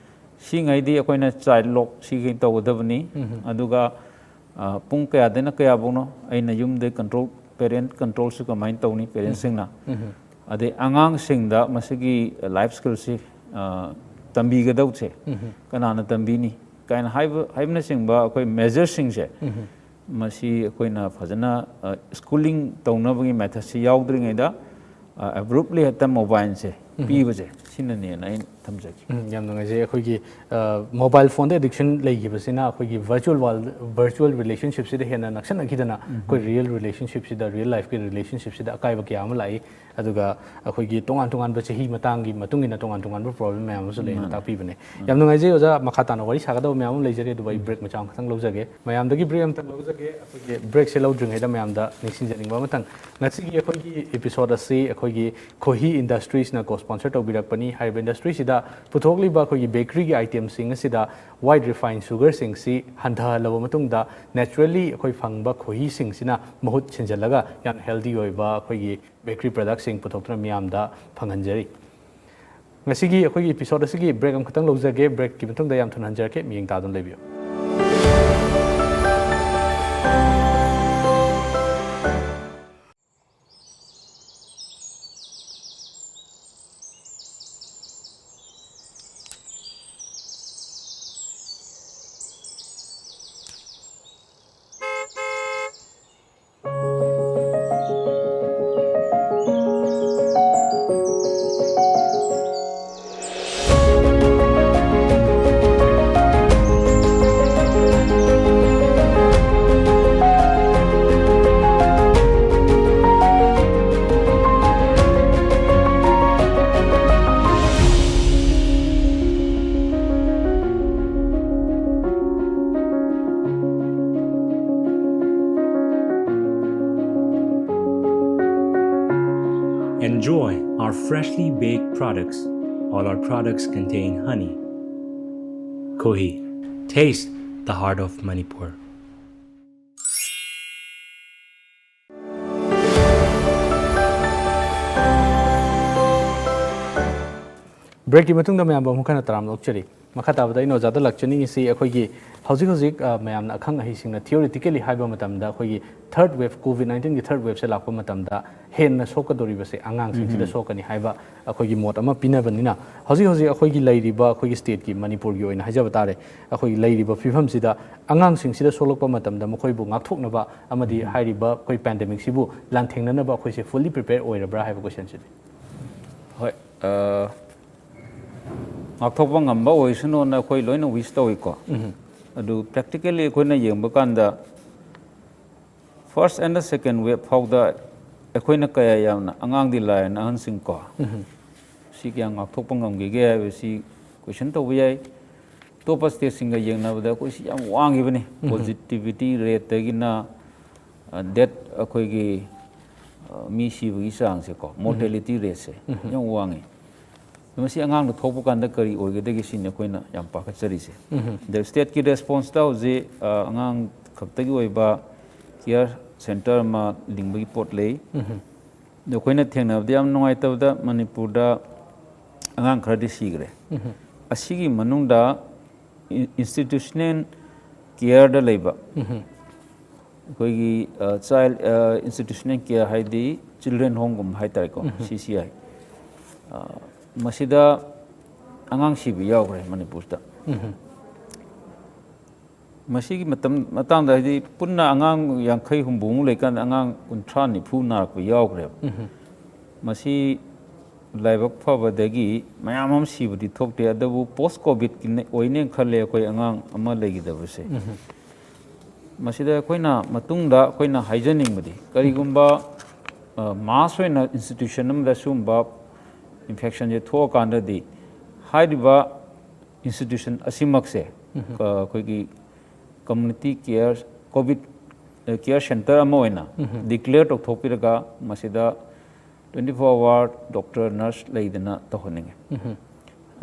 ꯁꯤꯉꯩꯗꯤ ꯑꯩꯈꯣꯏꯅ child lock ꯁꯤꯈꯩ ꯇꯧꯒꯗꯕꯅꯤ꯫ ꯑꯗꯨꯒ, ꯑ, ꯄꯨꯡ ꯀꯌꯥꯗꯩꯅ ꯀꯌꯥꯐꯧꯅꯣ ꯑꯩꯅ ꯌꯨꯝꯗ control, parent control ꯁꯨ ꯀꯃꯥꯏꯅ ꯇꯧꯅꯤ parent ꯁꯤꯡꯅ? ꯑꯗꯩ ꯑꯉꯥꯡꯁꯤꯡꯗ ꯃꯁꯤꯒꯤ life skill ꯁꯤ, ꯑ, ꯇꯝꯕꯤꯒꯗꯧꯁꯦ ꯀꯅꯥꯅ ꯇꯝꯕꯤꯅꯤ ꯀꯥꯏꯅ ꯍꯥꯏꯕ ꯍꯥꯏꯕꯅꯆꯤꯡꯕ ꯑꯩꯈꯣꯏ ꯃꯦꯖꯔꯁꯤꯡꯁꯦ, ꯃꯁꯤ ꯑꯩꯈꯣꯏꯅ ꯐꯖꯅ ꯁ꯭ꯀꯨꯂꯤꯡ ꯇꯧꯅꯕꯒꯤ ꯃꯦꯊꯠꯁꯤ ꯌꯥꯎꯗ꯭ꯔꯤꯉꯩꯗ ꯑꯦꯕ꯭ꯔꯨꯞꯂꯤ ꯍꯦꯛꯇ ꯃꯣꯕꯥꯏꯜꯁꯦ ꯄꯤꯕꯁꯦ, ꯁꯤꯅꯅꯦꯅ ꯑꯩꯅ ꯊꯝꯖꯒꯦ꯫ ꯎꯝ, ꯌꯥꯝ ꯅꯨꯡꯉꯥꯏꯖꯩ꯫ ꯑꯩꯈꯣꯏꯒꯤ ꯃꯣꯕꯥꯏꯜ ꯐꯣꯟꯗ ꯑꯦꯗꯤꯛꯁꯟ ꯂꯩꯈꯤꯕꯁꯤꯅ ꯑꯩꯈꯣꯏꯒꯤ ꯚꯔꯆꯨꯋꯦꯜ ꯋꯥꯔꯜ, ꯚꯔꯆꯨꯋꯦꯜ ꯔꯤꯂꯦꯁꯟꯁꯤꯞꯁꯤꯗ ꯍꯦꯟꯅ ꯅꯛꯁꯟꯅꯈꯤꯗꯅ ꯑꯩꯈꯣꯏ ꯔꯤꯌꯦꯜ ꯔꯤꯂꯦꯁꯟꯁꯤꯞꯁꯤꯗ, ꯔꯤꯌꯦꯜ ꯂꯥꯏꯐꯀꯤ ꯔꯤꯂꯦꯁꯟꯁꯤꯞꯁꯤꯗ ꯑꯀꯥꯏꯕ ꯀꯌꯥ ꯑꯃ ꯂꯥꯛꯏ꯫ ꯑꯗꯨꯒ ꯑꯩꯈꯣꯏꯒꯤ ꯇꯣꯉꯥꯟ ꯇꯣꯉꯥꯟꯕ ꯆꯍꯤ ꯃꯇꯥꯡꯒꯤ ꯃꯇꯨꯡ ꯏꯟꯅ ꯇꯣꯉꯥꯟ ꯇꯣꯉꯥꯟꯕ ꯄ꯭ꯔꯣꯕ꯭ꯂꯦꯝ ꯃꯌꯥꯝ ꯑꯃꯁꯨ ꯂꯩꯌꯦꯅ ꯇꯥꯛꯄꯤꯕꯅꯦ꯫ ꯌꯥꯝ ꯅꯨꯡꯉꯥꯏꯖꯩ ꯑꯣꯖꯥ, ꯃꯈꯥ ꯇꯥꯅ ꯋꯥꯔꯤ ꯁꯥꯒꯗꯕ ꯃꯌꯥꯝ ꯑꯃ ꯂꯩꯖꯔꯤ, ꯑꯗꯨꯕꯨ ꯑꯩ ꯕ꯭ꯔꯦꯛ ꯃꯆꯥ ꯑꯃꯈꯛꯇꯪ ꯂꯧꯖꯒꯦ꯫ ꯃꯌꯥꯝꯗꯒꯤ ꯕ꯭ꯔꯦꯛ ꯑꯃꯇꯪ ꯂꯧꯖꯒꯦ꯫ ꯑꯩꯈꯣꯏꯒꯤ ꯕ꯭ꯔꯦꯛꯁꯦ ꯂꯧꯗ꯭ꯔꯤꯉꯩꯗ ꯃꯌꯥꯝꯗ ꯅꯤꯡꯁꯤꯡꯖꯅꯤꯡꯕ ꯑꯃꯇꯪ, ꯉꯁꯤꯒꯤ ꯑꯩꯈꯣꯏꯒꯤ ꯏꯄꯤꯁꯣꯠ ꯑꯁꯤ ꯑꯩꯈꯣꯏꯒꯤ ꯈꯣꯍꯤ ꯏꯟꯗꯁꯇ꯭ꯔꯤꯁꯅ ꯀꯣ ꯁ꯭ꯄꯣꯟꯁꯔ ꯇꯧꯕꯤꯔꯛꯄꯅꯤ꯫ ꯍꯥꯏꯔꯤꯕ ꯏꯟꯗꯁꯇ꯭ꯔꯤꯁꯤꯗ ꯄꯨꯊꯣꯛꯂꯤꯕ ꯑꯩꯈꯣꯏꯒꯤ ꯕꯦꯀꯔꯤꯒꯤ ꯑꯥꯏꯇꯦꯝꯁꯤꯡ ꯑꯁꯤꯗ ꯋꯥꯏꯠ ꯔꯤꯐꯥꯏꯟ ꯁꯨꯒꯔꯁꯤꯡꯁꯤ ꯍꯟꯊꯍꯜꯂꯕ ꯃꯇꯨꯡꯗ ꯅꯦꯆꯔꯦꯜꯂꯤ ꯑꯩꯈꯣꯏ ꯐꯪꯕ ꯈꯣꯍꯤꯁꯤꯡꯁꯤꯅ ꯃꯍꯨꯠ ꯁꯤꯟꯖꯜꯂꯒ ꯌꯥꯝ ꯍꯦꯜꯗꯤ ꯑꯣꯏꯕ ꯑꯩꯈꯣꯏꯒꯤ ꯕꯦꯀꯔꯤ ꯄ꯭ꯔꯗꯛꯁꯤꯡ ꯄꯨꯊꯣꯛꯇꯨꯅ ꯃꯤꯌꯥꯝꯗ ꯐꯪꯍꯟꯖꯔꯤ꯫ ꯉꯁꯤꯒꯤ ꯑꯩꯈꯣꯏꯒꯤ ꯏꯄꯤꯁꯣꯠ ꯑꯁꯤꯒꯤ ꯕ꯭ꯔꯦꯛ ꯑꯃꯈꯛꯇꯪ ꯂꯧꯖꯒꯦ꯫ ꯕ꯭ꯔꯦꯛꯀꯤ ꯃꯇꯨꯡꯗ ꯌꯥꯝ ꯊꯨꯅ ꯍꯟꯖꯔꯛꯀꯦ, ꯃꯤꯠꯌꯦꯡ ꯇꯥꯗꯨꯅ ꯂꯩꯕꯤꯌꯨ꯫ Enjoy our freshly baked products. All our products contain honey. Kohi. Taste the heart of Manipur. ꯕ꯭ꯔꯦꯛꯀꯤ ꯃꯇꯨꯡꯗ ꯃꯌꯥꯝꯕꯨ ꯑꯃꯨꯛ ꯍꯟꯅ ꯇꯔꯥꯝꯅ ꯑꯣꯛꯆꯔꯤ꯫ ꯃꯈꯥ ꯇꯥꯕꯗ ꯑꯩꯅ ꯑꯣꯖꯥꯗ ꯂꯥꯛꯆꯅꯤꯡꯉꯤꯁꯤ, ꯑꯩꯈꯣꯏꯒꯤ ꯍꯧꯖꯤꯛ ꯍꯧꯖꯤꯛ, ꯑ, ꯃꯌꯥꯝꯅ ꯑꯈꯪ ꯑꯍꯩꯁꯤꯡꯅ theoretically ꯍꯥꯏꯕ ꯃꯇꯝꯗ, ꯑꯩꯈꯣꯏꯒꯤ third wave, COVID nineteen ꯒꯤ third wave ꯁꯦ ꯂꯥꯛꯄ ꯃꯇꯝꯗ ꯍꯦꯟꯅ ꯁꯣꯛꯀꯗꯧꯔꯤꯕꯁꯦ ꯑꯉꯥꯡꯁꯤꯡꯁꯤꯗ ꯁꯣꯛꯀꯅꯤ ꯍꯥꯏꯕ ꯑꯩꯈꯣꯏꯒꯤ ꯃꯣꯠ ꯑꯃ ꯄꯤꯅꯕꯅꯤꯅ, ꯍꯧꯖꯤꯛ ꯍꯧꯖꯤꯛ ꯑꯩꯈꯣꯏꯒꯤ ꯂꯩꯔꯤꯕ, ꯑꯩꯈꯣꯏꯒꯤ state ꯀꯤ, ꯃꯅꯤꯄꯨꯔꯒꯤ ꯑꯣꯏꯅ ꯍꯥꯏꯖꯕ ꯇꯥꯔꯦ, ꯑꯩꯈꯣꯏꯒꯤ ꯂꯩꯔꯤꯕ ꯐꯤꯕꯝꯁꯤꯗ ꯑꯉꯥꯡꯁꯤꯡꯁꯤꯗ ꯁꯣꯛꯂꯛꯄ ꯃꯇꯝꯗ ꯃꯈꯣꯏꯕꯨ ꯉꯥꯛꯊꯣꯛꯅꯕ ꯑꯃꯗꯤ ꯍꯥꯏꯔꯤꯕ ꯑꯩꯈꯣꯏ pandemic ꯁꯤꯕꯨ ꯂꯥꯟꯊꯦꯡꯅꯅꯕ ꯑꯩꯈꯣꯏꯁꯦ fully prepare ꯑꯣꯏꯔꯕ꯭ꯔꯥ ꯍꯥꯏꯕ question ꯁꯤꯅꯤ꯫ ꯍꯣꯏ, ꯑ, ꯉꯥꯛꯊꯣꯛꯄ ꯉꯝꯕ ꯑꯣꯏꯁꯅꯨꯅ ꯑꯩꯈꯣꯏ ꯂꯣꯏꯅ wish ꯇꯧꯏꯀꯣ꯫ ꯑꯗꯨ practically ꯑꯩꯈꯣꯏꯅ ꯌꯦꯡꯕ ꯀꯥꯟꯗ first and the second wave ꯐꯥꯎꯗ ꯑꯩꯈꯣꯏꯅ ꯀꯌꯥ ꯌꯥꯝꯅ, ꯑꯉꯥꯡꯗꯤ ꯂꯥꯏꯔꯅ ꯑꯍꯟꯁꯤꯡ ꯀꯣ, ꯁꯤ ꯀꯌꯥꯝ ꯉꯥꯛꯊꯣꯛꯄ ꯉꯝꯈꯤꯒꯦ ꯍꯥꯏꯕꯁꯤ question ꯇꯧꯕ ꯌꯥꯏ꯫ ꯑꯇꯣꯞꯄ state ꯁꯤꯡꯒ ꯌꯦꯡꯅꯕꯗ ꯑꯩꯈꯣꯏꯁꯤ ꯌꯥꯝ ꯋꯥꯡꯉꯤꯕꯅꯤ꯫ Positivity rate ꯇꯒꯤꯅ, ꯑ, death, ꯑꯩꯈꯣꯏꯒꯤ, ꯑ, ꯃꯤ ꯁꯤꯕꯒꯤ ꯆꯥꯡꯁꯦꯀꯣ, mortality rate ꯁꯦ ꯌꯥꯝ ꯋꯥꯡꯉꯤ꯫ ꯃꯁꯤ ꯑꯉꯥꯡꯗ ꯊꯣꯛꯄ ꯀꯥꯟꯗ ꯀꯔꯤ ꯑꯣꯏꯒꯗꯒꯦ ꯁꯤꯅꯤ ꯑꯩꯈꯣꯏꯅ ꯌꯥꯝ ꯄꯥꯈꯠꯆꯔꯤꯁꯦ꯫ ꯑꯗ state ꯀꯤ response ꯇ ꯍꯧꯖꯤꯛ, ꯑ, ꯑꯉꯥꯡ ꯈꯛꯇꯒꯤ ꯑꯣꯏꯕ care center ꯑꯃ ꯂꯤꯡꯕꯒꯤ ꯄꯣꯠ ꯂꯩ꯫ ꯑꯗꯣ ꯑꯩꯈꯣꯏꯅ ꯊꯦꯡꯅꯕꯗ ꯌꯥꯝ ꯅꯨꯡꯉꯥꯏꯇꯕꯗ ꯃꯅꯤꯄꯨꯔꯗ ꯑꯉꯥꯡ ꯈꯔꯗꯤ ꯁꯤꯈ꯭ꯔꯦ꯫ ꯑꯁꯤꯒꯤ ꯃꯅꯨꯡꯗ ꯏꯟ-, institutional care ꯗ ꯂꯩꯕ ꯑꯩꯈꯣꯏꯒꯤ, ꯑ, child, ꯑ, institutional care ꯍꯥꯏꯗꯤ children home ꯒꯨꯝꯕ ꯍꯥꯏꯇꯥꯔꯦꯀꯣ, C C I꯫ ꯑ, ꯃꯁꯤꯗ ꯑꯉꯥꯡ ꯁꯤꯕ ꯌꯥꯎꯈ꯭ꯔꯦ ꯃꯅꯤꯄꯨꯔꯗ꯫ ꯃꯁꯤꯒꯤ ꯃꯇꯝ, ꯃꯇꯥꯡꯗ ꯍꯥꯏꯗꯤ ꯄꯨꯟꯅ ꯑꯉꯥꯡ ꯌꯥꯡꯈꯩ ꯍꯨꯝꯐꯨꯃꯨꯛ ꯂꯩꯀꯥꯟꯗ ꯑꯉꯥꯡ ꯀꯨꯟꯊ꯭ꯔꯥ ꯅꯤꯐꯨ ꯅꯥꯔꯛꯄ ꯌꯥꯎꯈ꯭ꯔꯦꯕ꯫ ꯃꯁꯤ ꯂꯥꯏꯕꯛ ꯐꯕꯗꯒꯤ ꯃꯌꯥꯝ ꯑꯃ ꯁꯤꯕꯗꯤ ꯊꯣꯛꯇꯦ, ꯑꯗꯨꯕꯨ post COVID ꯀꯤ ꯑꯣꯏꯅꯦꯅ ꯈꯜꯂꯦ ꯑꯩꯈꯣꯏ ꯑꯉꯥꯡ ꯑꯃ ꯂꯩꯈꯤꯗꯕꯁꯦ꯫ ꯃꯁꯤꯗ ꯑꯩꯈꯣꯏꯅ ꯃꯇꯨꯡꯗ ꯑꯩꯈꯣꯏꯅ ꯍꯥꯏꯖꯅꯤꯡꯕꯗꯤ, ꯀꯔꯤꯒꯨꯝꯕ, ꯑ, mass ꯑꯣꯏꯅ institution ꯑꯃꯗ ꯁꯤꯒꯨꯝꯕ infection ꯁꯦ ꯊꯣꯛꯑꯀꯥꯟꯗꯗꯤ, ꯍꯥꯏꯔꯤꯕ institution ꯑꯁꯤꯃꯛꯁꯦ, ꯑ, ꯑꯩꯈꯣꯏꯒꯤ community care, COVID, ꯑ, care center ꯑꯃ ꯑꯣꯏꯅ declare ꯇꯧꯊꯣꯛꯄꯤꯔꯒ, ꯃꯁꯤꯗ twenty four hour doctor, nurse ꯂꯩꯗꯅ ꯇꯧꯍꯟꯅꯤꯡꯉꯤ꯫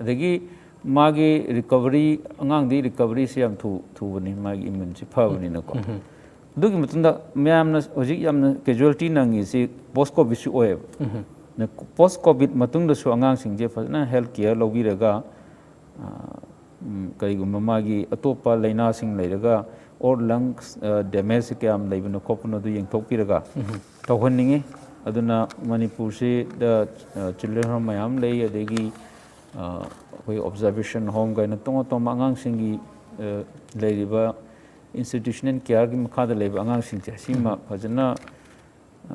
ꯑꯗꯒꯤ ꯃꯥꯒꯤ recovery, ꯑꯉꯥꯡꯗꯤ recovery ꯁꯤ ꯌꯥꯝ ꯊꯨ-, ꯊꯨꯕꯅꯤ, ꯃꯥꯒꯤ immune ꯁꯤ ꯐꯕꯅꯤꯅꯀꯣ꯫ ꯑꯗꯨꯒꯤ ꯃꯇꯨꯡꯗ ꯃꯌꯥꯝꯅ ꯍꯧꯖꯤꯛ ꯌꯥꯝꯅ casualty ꯅꯪꯉꯤꯁꯤ post COVID ꯁꯨ ꯑꯣꯏꯌꯦꯕ꯫ Post COVID ꯃꯇꯨꯡꯗꯁꯨ ꯑꯉꯥꯡꯁꯤꯡꯁꯦ ꯐꯖꯅ health care ꯂꯧꯕꯤꯔꯒ, ꯑ, ꯎꯝ, ꯀꯔꯤꯒꯨꯝꯕ ꯃꯥꯒꯤ ꯑꯇꯣꯞꯄ ꯂꯥꯏꯅꯥꯁꯤꯡ ꯂꯩꯔꯒ, or lungs damage ꯀꯌꯥꯝ ꯂꯩꯕꯅꯣ ꯈꯣꯠꯄꯅꯣ ꯑꯗꯨ ꯌꯦꯡꯊꯣꯛꯄꯤꯔꯒ ꯇꯧꯍꯟꯅꯤꯡꯉꯤ꯫ ꯑꯗꯨꯅ ꯃꯅꯤꯄꯨꯔꯁꯤꯗ, ꯑ, children home ꯃꯌꯥꯝ ꯂꯩ, ꯑꯗꯒꯤ, ꯑ, ꯑꯩꯈꯣꯏ observation home ꯀꯥꯏꯅ ꯇꯣꯉꯥꯟ ꯇꯣꯉꯥꯟꯕ ꯑꯉꯥꯡꯁꯤꯡꯒꯤ, ꯑ, ꯂꯩꯔꯤꯕ institutional careꯒꯤ ꯃꯈꯥꯗ ꯂꯩꯕ ꯑꯉꯥꯡꯁꯤꯡꯁꯦ ꯁꯤꯃ ꯐꯖꯅ, ꯑ,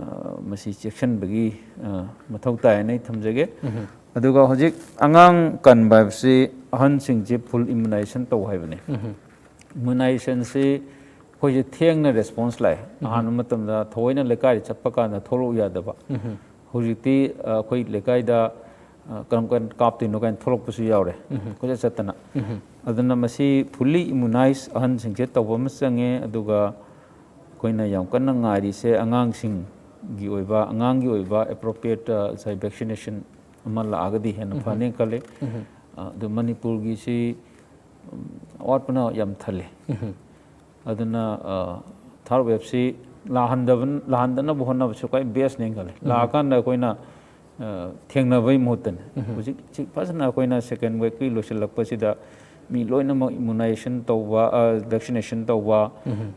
ꯃꯁꯤ ꯆꯦꯛꯁꯤꯟꯕꯒꯤ, ꯑ, ꯃꯊꯧ ꯇꯥꯏ ꯍꯥꯏꯅ ꯑꯩ ꯊꯝꯖꯒꯦ꯫ ꯑꯗꯨꯒ ꯍꯧꯖꯤꯛ ꯑꯉꯥꯡ ꯀꯟꯕ ꯍꯥꯏꯕꯁꯤ ꯑꯍꯟꯁꯤꯡꯁꯦ full immunization ꯇꯧ ꯍꯥꯏꯕꯅꯤ꯫ Immunizationꯁꯤ ꯑꯩꯈꯣꯏꯁꯦ ꯊꯦꯡꯅ response ꯂꯥꯛꯑꯦ꯫ ꯑꯍꯥꯟꯕ ꯃꯇꯝꯗ ꯊꯑꯣꯏꯅ ꯂꯩꯀꯥꯏꯗ ꯆꯠꯄ ꯀꯥꯟꯗ ꯊꯣꯛꯂꯛꯎ ꯌꯥꯗꯕ꯫ ꯍꯧꯖꯤꯛꯇꯤ, ꯑ, ꯑꯩꯈꯣꯏ ꯂꯩꯀꯥꯏꯗ, ꯑ, ꯀꯔꯝ ꯀꯥꯟꯗ ꯀꯥꯞꯇꯣꯏꯅꯣ ꯀꯥꯏꯅ ꯊꯣꯛꯂꯛꯄꯁꯨ ꯌꯥꯎꯔꯦ꯫ ꯀꯣꯏꯆꯠ ꯆꯠꯇꯅ꯫ ꯑꯗꯨꯅ ꯃꯁꯤ fully immunize ꯑꯍꯟꯁꯤꯡꯁꯦ ꯇꯧꯕ ꯑꯃ ꯆꯪꯉꯦ꯫ ꯑꯗꯨꯒ ꯑꯩꯈꯣꯏꯅ ꯌꯥꯝ ꯀꯟꯅ ꯉꯥꯏꯔꯤꯁꯦ ꯑꯉꯥꯡꯁꯤꯡꯒꯤ ꯑꯣꯏꯕ, ꯑꯉꯥꯡꯒꯤ ꯑꯣꯏꯕ appropriate, ꯑ, ꯉꯁꯥꯏ vaccination ꯑꯃ ꯂꯥꯛꯑꯒꯗꯤ ꯍꯦꯟꯅ ꯐꯅꯤ ꯈꯜꯂꯤ꯫ ꯑ, ꯑꯗꯨ ꯃꯅꯤꯄꯨꯔꯒꯤꯁꯤ, ꯎꯝ, ꯑꯋꯥꯠꯄꯅ ꯌꯥꯝ ꯊꯜꯂꯤ꯫ ꯑꯗꯨꯅ, ꯑ, third waveꯁꯤ ꯂꯥꯛꯍꯟꯗꯕ-, ꯂꯥꯛꯍꯟꯗꯅꯕ ꯍꯣꯠꯅꯕꯁꯤ ꯈ꯭ꯋꯥꯏ bestꯅꯦꯅ ꯈꯜꯂꯤ꯫ ꯂꯥꯛꯑꯀꯥꯟꯗ ꯑꯩꯈꯣꯏꯅ, ꯑ, ꯊꯦꯡꯅꯕꯒꯤ ꯃꯍꯨꯠꯇꯅꯦ꯫ ꯍꯧꯖꯤꯛ ꯁꯤ ꯐꯖꯅ ꯑꯩꯈꯣꯏꯅ second waveꯀꯤ ꯂꯣꯏꯁꯤꯜꯂꯛꯄꯁꯤꯗ ꯃꯤ ꯂꯣꯏꯅꯃꯛ immunization ꯇꯧꯕ, ꯑ, vaccination ꯇꯧꯕ,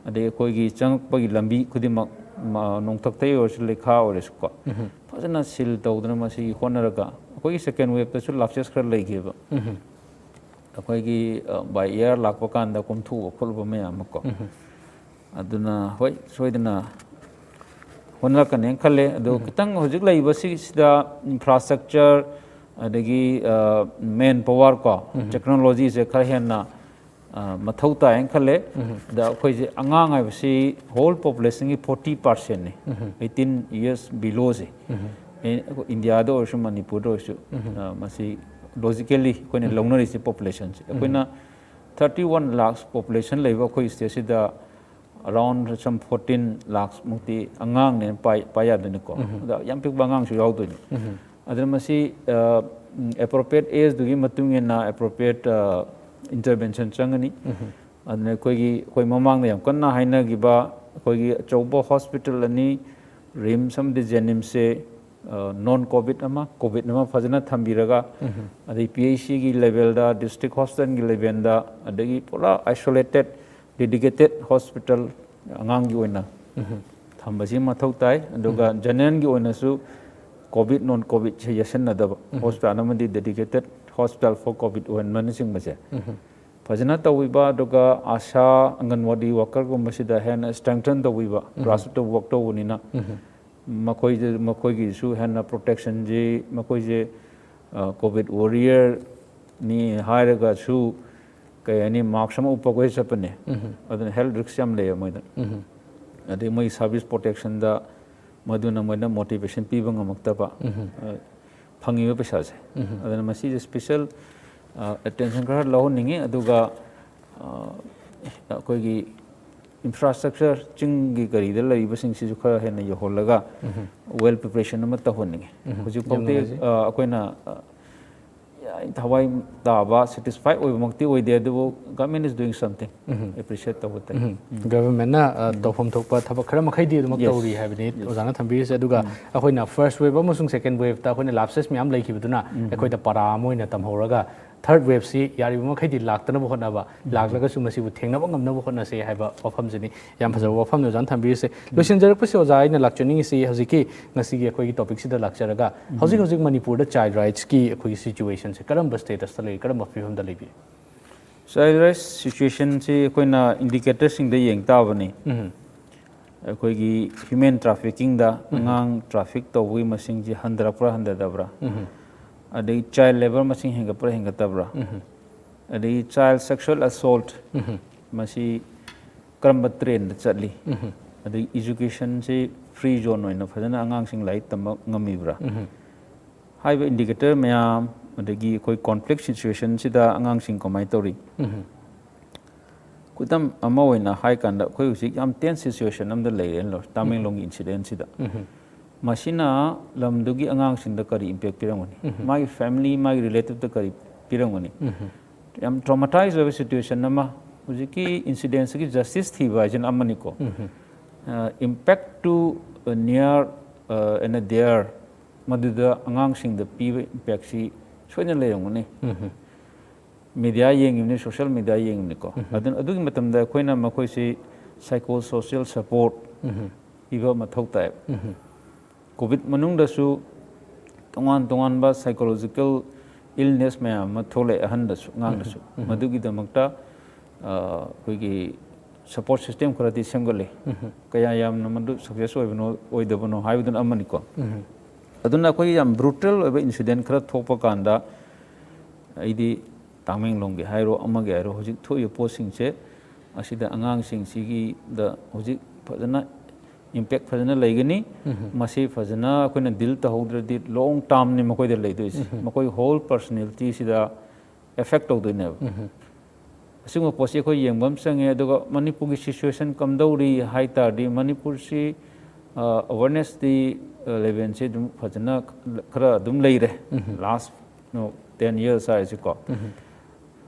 ꯑꯗꯩ ꯑꯩꯈꯣꯏꯒꯤ ꯆꯪꯉꯛꯄꯒꯤ ꯂꯝꯕꯤ ꯈꯨꯗꯤꯡꯃꯛ, ꯃ-, ꯅꯣꯡꯊꯛꯇꯒꯤ ꯑꯣꯏꯔꯁꯨ, ꯂꯩꯈꯥ ꯑꯣꯏꯔꯁꯨꯀꯣ, ꯐꯖꯅ seal ꯇꯧꯗꯅ ꯃꯁꯤ ꯍꯣꯠꯅꯔꯒ, ꯑꯩꯈꯣꯏꯒꯤ second waveꯇꯁꯨ lapses ꯈꯔ ꯂꯩꯈꯤꯕ꯫ ꯑꯩꯈꯣꯏꯒꯤ, ꯑ, by air ꯂꯥꯛꯄ ꯀꯥꯟꯗ ꯀꯣꯝꯊꯣꯛꯄ ꯈꯣꯠꯂꯨꯕ ꯃꯌꯥꯝ ꯑꯃꯀꯣ꯫ ꯑꯗꯨꯅ ꯍꯣꯏ, ꯁꯣꯏꯗꯅ ꯍꯣꯠꯅꯔꯛꯀꯅꯦꯅ ꯈꯜꯂꯦ꯫ ꯑꯗꯣ ꯈꯤꯇꯪ ꯍꯧꯖꯤꯛ ꯂꯩꯔꯤꯕꯁꯤꯗ infrastructure, ꯑꯗꯒꯤ, ꯑ, manpower ꯀꯣ, technologyꯁꯦ ꯈꯔ ꯍꯦꯟꯅ, ꯑ, ꯃꯊꯧ ꯇꯥꯏꯅ ꯈꯜꯂꯦ꯫ ꯑꯗ ꯑꯩꯈꯣꯏꯁꯦ ꯑꯉꯥꯡ ꯍꯥꯏꯕꯁꯤ whole populationꯒꯤ forty percentꯅꯤ, eighteen years belowꯁꯦ꯫ ꯑꯦ, ꯑꯩꯈꯣꯏ ꯏꯟꯗꯤꯌꯥꯗ ꯑꯣꯏꯔꯁꯨ, ꯃꯅꯤꯄꯨꯔꯗ ꯑꯣꯏꯔꯁꯨ, ꯑ, ꯃꯁꯤ logically ꯑꯩꯈꯣꯏꯅ ꯂꯧꯅꯔꯤꯁꯦ populationꯁꯦ꯫ ꯑꯩꯈꯣꯏꯅ thirty one lakhs population ꯂꯩꯕ ꯑꯩꯈꯣꯏ stateꯁꯤꯗ around some fourteen lakhs ꯃꯨꯛꯇꯤ ꯑꯉꯥꯡꯅꯦꯅ ꯄꯥꯏ-, ꯄꯥꯏ ꯌꯥꯗꯣꯏꯅꯤꯀꯣ꯫ ꯑꯗ ꯌꯥꯝ ꯄꯤꯛꯄ ꯑꯉꯥꯡꯁꯨ ꯌꯥꯎꯗꯣꯏꯅꯤ꯫ ꯑꯗꯨꯅ ꯃꯁꯤ, ꯑ, ꯎꯝ, appropriate ageꯗꯨꯒꯤ ꯃꯇꯨꯡ ꯏꯟꯅ appropriate, ꯑ, intervention ꯆꯪꯒꯅꯤ꯫ ꯑꯗꯨꯅ ꯑꯩꯈꯣꯏꯒꯤ, ꯑꯩꯈꯣꯏ ꯃꯃꯥꯡꯗ ꯌꯥꯝ ꯀꯟꯅ ꯍꯥꯏꯅꯈꯤꯕ ꯑꯩꯈꯣꯏꯒꯤ ꯑꯆꯧꯕ hospital ꯑꯅꯤ, RIMS ꯑꯃꯗꯤ JNIMSꯁꯦ ꯅꯣꯟ ꯀꯣꯚꯤꯗ ꯑꯃ, ꯀꯣꯚꯤꯗ ꯑꯃ ꯐꯖꯅ ꯊꯝꯕꯤꯔꯒ, ꯑꯗꯩ ꯄꯤ ꯑꯩꯆ ꯁꯤꯒꯤ ꯂꯦꯚꯦꯜꯗ, ꯗꯤꯁꯇ꯭ꯔꯤꯛ ꯍꯣꯁꯄꯤꯇꯥꯜꯒꯤ ꯂꯦꯚꯦꯜꯗ, ꯑꯗꯒꯤ ꯄꯨꯔꯥ ꯑꯥꯏꯁꯣꯂꯦꯇꯦꯠ, ꯗꯦꯗꯤꯀꯦꯇꯦꯠ ꯍꯣꯁꯄꯤꯇꯥꯜ ꯑꯉꯥꯡꯒꯤ ꯑꯣꯏꯅ ꯊꯝꯕꯁꯤ ꯃꯊꯧ ꯇꯥꯏ꯫ ꯑꯗꯨꯒ ꯖꯦꯅꯔꯦꯜꯒꯤ ꯑꯣꯏꯅꯁꯨ ꯀꯣꯚꯤꯗ, ꯅꯣꯟ ꯀꯣꯚꯤꯗꯁꯦ ꯌꯦꯠꯁꯤꯟꯅꯗꯕ, ꯍꯣꯁꯄꯤꯇꯥꯜ ꯑꯃꯗꯤ ꯗꯦꯗꯤꯀꯦꯇꯦꯠ ꯍꯣꯁꯄꯤꯇꯥꯜ ꯐꯣꯔ ꯀꯣꯚꯤꯗ ꯑꯣꯏꯍꯟꯕꯅꯆꯤꯡꯕꯁꯦ ꯐꯖꯅ ꯇꯧꯕꯤꯕ, ꯑꯗꯨꯒ ꯑꯥꯁꯥ, ꯑꯪꯒꯟꯋꯥꯗꯤ ꯋꯥꯀꯔꯒꯨꯝꯕꯁꯤꯗ ꯍꯦꯟꯅ ꯁ꯭ꯇ꯭ꯔꯦꯡꯊꯟ ꯇꯧꯕꯤꯕ, ꯒ꯭ꯔꯥꯁꯔꯨꯠꯇ ꯋꯥꯛ ꯇꯧꯕꯅꯤꯅ ꯃꯈꯣꯏꯗ, ꯃꯈꯣꯏꯒꯤꯁꯨ ꯍꯦꯟꯅ ꯄ꯭ꯔꯣꯇꯦꯛꯁꯟꯁꯤ, ꯃꯈꯣꯏꯁꯦ ꯀꯣꯚꯤꯗ ꯋꯥꯔꯤꯌꯔꯅꯤ ꯍꯥꯏꯔꯒꯁꯨ, ꯀꯩ ꯍꯥꯏꯅꯤ, ꯃꯥꯛꯁ ꯑꯃ ꯎꯞꯄꯒ ꯆꯠꯄꯅꯦ꯫ ꯑꯗꯨꯅ ꯍꯦꯜꯊ ꯔꯤꯛꯁ ꯌꯥꯝ ꯂꯩꯌꯦ ꯃꯣꯏꯗ꯫ ꯑꯗꯩ ꯃꯣꯏ ꯁꯥꯔꯚꯤꯁ ꯄ꯭ꯔꯣꯇꯦꯛꯁꯟꯗ ꯃꯗꯨꯅ ꯃꯣꯏꯗ ꯃꯣꯇꯤꯚꯦꯁꯟ ꯄꯤꯕ ꯉꯝꯃꯛꯇꯕ, ꯑ, ꯐꯪꯉꯤꯕ ꯄꯩꯁꯥꯁꯦ꯫ ꯑꯗꯨꯅ ꯃꯁꯤꯁꯦ ꯁ꯭ꯄꯦꯁꯦꯜ ꯑꯦꯇꯦꯟꯁꯟ ꯈꯔ ꯂꯧꯍꯟꯅꯤꯡꯉꯤ꯫ ꯑꯗꯨꯒ ꯑ, ꯑꯩꯈꯣꯏꯒꯤ ꯏꯟꯐ꯭ꯔꯥꯁ꯭ꯇ꯭ꯔꯛꯆꯔ, ꯆꯤꯡꯒꯤ ꯀꯔꯤꯗ ꯂꯩꯔꯤꯕꯁꯤꯡꯁꯤꯁꯨ ꯈꯔ ꯍꯦꯟꯅ ꯌꯧꯍꯜꯂꯒ ꯋꯦꯜ ꯄ꯭ꯔꯤꯄꯦꯔꯦꯁꯟ ꯑꯃ ꯇꯧꯍꯟꯅꯤꯡꯉꯤ꯫ ꯍꯧꯖꯤꯛ ꯐꯥꯎꯗꯤ, ꯅꯨꯡꯉꯥꯏꯖꯩ꯫ ꯑ, ꯑꯩꯈꯣꯏꯅ, ꯑ, ꯊꯋꯥꯏ ꯇꯥꯕ, ꯁꯦꯇꯤꯁꯐꯥꯏ ꯑꯣꯏꯕꯃꯛꯇꯤ ꯑꯣꯏꯗꯦ, ꯑꯗꯨꯕꯨ government is doing something, appreciate ꯇꯧꯕ ꯇꯥꯏ꯫ ꯒꯚꯔꯟꯃꯦꯟꯠꯅ, ꯑ, ꯇꯧꯐꯝ ꯊꯣꯛꯄ ꯊꯕꯛ ꯈꯔ ꯃꯈꯩꯗꯤ ꯑꯗꯨꯃꯛ ꯇꯧꯔꯤ ꯍꯥꯏꯕꯅꯤ ꯑꯣꯖꯥꯅ ꯊꯝꯕꯤꯔꯤꯁꯦ꯫ ꯑꯗꯨꯒ ꯑꯩꯈꯣꯏꯅ ꯐꯥꯔꯁ ꯋꯦꯕ ꯑꯃꯁꯨꯡ ꯁꯦꯀꯦꯟ ꯋꯦꯕꯇ ꯑꯩꯈꯣꯏꯅ ꯂꯥꯞꯁꯦꯁ ꯃꯌꯥꯝ ꯂꯩꯈꯤꯕꯗꯨꯅ ꯑꯩꯈꯣꯏꯗ ꯄꯔꯥ ꯑꯃ ꯑꯣꯏꯅ ꯇꯝꯍꯧꯔꯒ, ꯊꯥꯔꯠ ꯋꯦꯕꯁꯤ ꯌꯥꯔꯤꯕ ꯃꯈꯩꯗꯤ ꯂꯥꯛꯇꯅꯕ ꯍꯣꯠꯅꯕ, ꯂꯥꯛꯂꯒꯁꯨ ꯃꯁꯤꯕꯨ ꯊꯦꯡꯅꯕ ꯉꯝꯅꯕ ꯍꯣꯠꯅꯁꯦ ꯍꯥꯏꯕ ꯋꯥꯐꯝꯁꯤꯅꯤ꯫ ꯌꯥꯝ ꯐꯖꯕ ꯋꯥꯐꯝꯅꯤ ꯑꯣꯖꯥꯅ ꯊꯝꯕꯤꯔꯤꯁꯦ꯫ ꯂꯣꯏꯁꯤꯟꯖꯔꯛꯄꯁꯤ ꯑꯣꯖꯥ, ꯑꯩꯅ ꯂꯥꯛꯆꯅꯤꯡꯉꯤꯁꯤ ꯍꯧꯖꯤꯛꯀꯤ ꯉꯁꯤꯒꯤ ꯑꯩꯈꯣꯏꯒꯤ ꯇꯣꯄꯤꯛꯁꯤꯗ ꯂꯥꯛꯆꯔꯒ, ꯍꯧꯖꯤꯛ ꯍꯧꯖꯤꯛ ꯃꯅꯤꯄꯨꯔꯗ ꯆꯥꯏꯜ ꯔꯥꯏꯠꯁꯀꯤ ꯑꯩꯈꯣꯏꯒꯤ ꯁꯤꯆꯨꯋꯦꯁꯟꯁꯦ ꯀꯔꯝꯕ ꯁ꯭ꯇꯦꯇꯁꯇ ꯂꯩꯔꯤ, ꯀꯔꯝꯕ ꯐꯤꯕꯝꯗ ꯂꯩꯕꯤ? ꯆꯥꯏꯜ ꯔꯥꯏꯠꯁ ꯁꯤꯆꯨꯋꯦꯁꯟꯁꯤ ꯑꯩꯈꯣꯏꯅ ꯏꯟꯗꯤꯀꯦꯇꯔꯁꯤꯡꯗ ꯌꯦꯡ ꯇꯥꯕꯅꯤ꯫ ꯑꯩꯈꯣꯏꯒꯤ ꯍ꯭ꯌꯨꯃꯦꯟ ꯇ꯭ꯔꯥꯐꯤꯀꯤꯡꯗ ꯑꯉꯥꯡ ꯇ꯭ꯔꯥꯐꯤꯛ ꯇꯧꯕꯒꯤ ꯃꯁꯤꯡꯁꯤ ꯍꯟꯊꯔꯛꯄ꯭ꯔꯥ ꯍꯟꯊꯗꯕ꯭ꯔꯥ? ꯑꯗꯩ ꯆꯥꯏꯜ ꯂꯦꯕꯔ ꯃꯁꯤꯡ ꯍꯦꯟꯒꯠꯄ꯭ꯔꯥ ꯍꯦꯟꯒꯠꯇꯕ꯭ꯔꯥ? ꯑꯗꯒꯤ ꯆꯥꯏꯜ ꯁꯦꯛꯁꯨꯋꯦꯜ ꯑꯁꯣꯜꯠ, ꯃꯁꯤ ꯀꯔꯝꯕ ꯇ꯭ꯔꯦꯟꯗ ꯆꯠꯂꯤ? ꯑꯗꯒꯤ ꯏꯖꯨꯀꯦꯁꯟꯁꯤ ꯐ꯭ꯔꯤ ꯖꯣꯟ ꯑꯣꯏꯅ ꯐꯖꯅ ꯑꯉꯥꯡꯁꯤꯡ ꯂꯥꯏꯔꯤꯛ ꯇꯝꯕ ꯉꯝꯃꯤꯕ꯭ꯔꯥ? ꯍꯥꯏꯔꯤꯕ ꯏꯟꯗꯤꯀꯦꯇꯔ ꯃꯌꯥꯝ, ꯑꯗꯒꯤ ꯑꯩꯈꯣꯏ ꯀꯣꯟꯐ꯭ꯂꯤꯛ ꯁꯤꯆꯨꯋꯦꯁꯟꯁꯤꯗ ꯑꯉꯥꯡꯁꯤꯡ ꯀꯃꯥꯏꯅ ꯇꯧꯔꯤ? ꯈꯨꯗꯝ ꯑꯃ ꯑꯣꯏꯅ ꯍꯥꯏ ꯀꯥꯟꯗ, ꯑꯩꯈꯣꯏ ꯍꯧꯖꯤꯛ ꯌꯥꯝ ꯇꯦꯟꯁ ꯁꯤꯆꯨꯋꯦꯁꯟ ꯑꯃꯗ ꯂꯩꯔꯦꯅ ꯂꯧꯔꯣ, ꯇꯥꯃꯦꯡꯂꯣꯡꯒꯤ ꯏꯟꯁꯤꯗꯦꯟꯁꯤꯗ꯫ ꯃꯁꯤꯅ ꯂꯝꯗꯨꯒꯤ ꯑꯉꯥꯡꯁꯤꯡꯗ ꯀꯔꯤ ꯏꯝꯄꯦꯛ ꯄꯤꯔꯝꯒꯅꯤ? ꯃꯥꯒꯤ ꯐꯦꯃꯤꯂꯤ, ꯃꯥꯒꯤ ꯔꯤꯂꯦꯇꯤꯞꯇ ꯀꯔꯤ ꯄꯤꯔꯝꯒꯅꯤ? ꯌꯥꯝ ꯇ꯭ꯔꯣꯃꯥꯇꯥꯏꯖ ꯑꯣꯏꯕ ꯁꯤꯆꯨꯋꯦꯁꯟ ꯑꯃ꯫ ꯍꯧꯖꯤꯛꯀꯤ ꯏꯟꯁꯤꯗꯦꯟꯁꯤꯒꯤ ꯖꯁꯇꯤꯁ ꯊꯤꯕ ꯍꯥꯏꯁꯤꯅ ꯑꯃꯅꯤꯀꯣ꯫ Impact to near and dear ꯃꯗꯨꯗ ꯑꯉꯥꯡꯁꯤꯡꯗ ꯄꯤꯕ ꯏꯝꯄꯦꯛꯁꯤ ꯁꯣꯏꯗꯅ ꯂꯩꯔꯝꯒꯅꯤ꯫ ꯃꯦꯗꯤꯌꯥ ꯌꯦꯡꯉꯤꯕꯅꯤ, ꯁꯣꯁꯤꯌꯦꯜ ꯃꯦꯗꯤꯌꯥ ꯌꯦꯡꯉꯤꯕꯅꯤꯀꯣ꯫ ꯑꯗꯨ, ꯑꯗꯨꯒꯤ ꯃꯇꯝꯗ ꯑꯩꯈꯣꯏꯅ ꯃꯈꯣꯏꯁꯤ psycho social support ꯄꯤꯕ ꯃꯊꯧ ꯇꯥꯏ꯫ ꯀꯣꯚꯤꯗ ꯃꯅꯨꯡꯗꯁꯨ ꯇꯣꯉꯥꯟ ꯇꯣꯉꯥꯟꯕ psychological illness ꯃꯌꯥꯝ ꯑꯃ ꯊꯣꯛꯂꯛꯑꯦ, ꯑꯍꯟꯗꯁꯨ ꯑꯉꯥꯡꯗꯁꯨ꯫ ꯃꯗꯨꯒꯤꯗꯃꯛꯇ ꯑ, ꯑꯩꯈꯣꯏꯒꯤ support system ꯈꯔꯗꯤ ꯁꯦꯝꯒꯠꯂꯤ꯫ ꯀꯌꯥ ꯌꯥꯝꯅ ꯃꯗꯨ success ꯑꯣꯏꯕꯅꯣ ꯑꯣꯏꯗꯕꯅꯣ ꯍꯥꯏꯕꯗꯨꯅ ꯑꯃꯅꯤꯀꯣ꯫ ꯑꯗꯨꯅ ꯑꯩꯈꯣꯏꯒꯤ ꯌꯥꯝ brutal ꯑꯣꯏꯕ incident ꯈꯔ ꯊꯣꯛꯄ ꯀꯥꯟꯗ, ꯑꯩꯗꯤ ꯇꯥꯃꯦꯡꯂꯣꯡꯒꯤ ꯍꯥꯏꯔꯣ, ꯑꯃꯒꯤ ꯍꯥꯏꯔꯣ, ꯍꯧꯖꯤꯛ ꯊꯣꯛꯏꯕ ꯄꯣꯠꯁꯤꯡꯁꯦ ꯑꯁꯤꯗ ꯑꯉꯥꯡꯁꯤꯡꯁꯤꯒꯤꯗ ꯍꯧꯖꯤꯛ ꯐꯖꯅ impact ꯐꯖꯅ ꯂꯩꯒꯅꯤ꯫ ꯃꯁꯤ ꯐꯖꯅ ꯑꯩꯈꯣꯏꯅ deal ꯇꯧꯍꯧꯗ꯭ꯔꯗꯤ long termꯅꯤ ꯃꯈꯣꯏꯗ ꯂꯩꯗꯣꯏꯁꯦ꯫ ꯃꯈꯣꯏ whole personalityꯁꯤꯗ affect ꯇꯧꯗꯣꯏꯅꯦꯕ꯫ ꯑꯁꯤꯒꯨꯝꯕ ꯄꯣꯠꯁꯤ ꯑꯩꯈꯣꯏ ꯌꯦꯡꯕ ꯑꯃ ꯆꯪꯉꯦ꯫ ꯑꯗꯨꯒ ꯃꯅꯤꯄꯨꯔꯒꯤ situation ꯀꯝꯗꯧꯔꯤ ꯍꯥꯏ ꯇꯥꯔꯗꯤ, ꯃꯅꯤꯄꯨꯔꯁꯤ, ꯑ, awarenessꯇꯤ, ꯑ, levelꯁꯤ ꯑꯗꯨꯝ ꯐꯖꯅ ꯈꯔ ꯑꯗꯨꯝ ꯂꯩꯔꯦ꯫ Last, you know, ten years ꯍꯥꯏꯔꯁꯤꯀꯣ꯫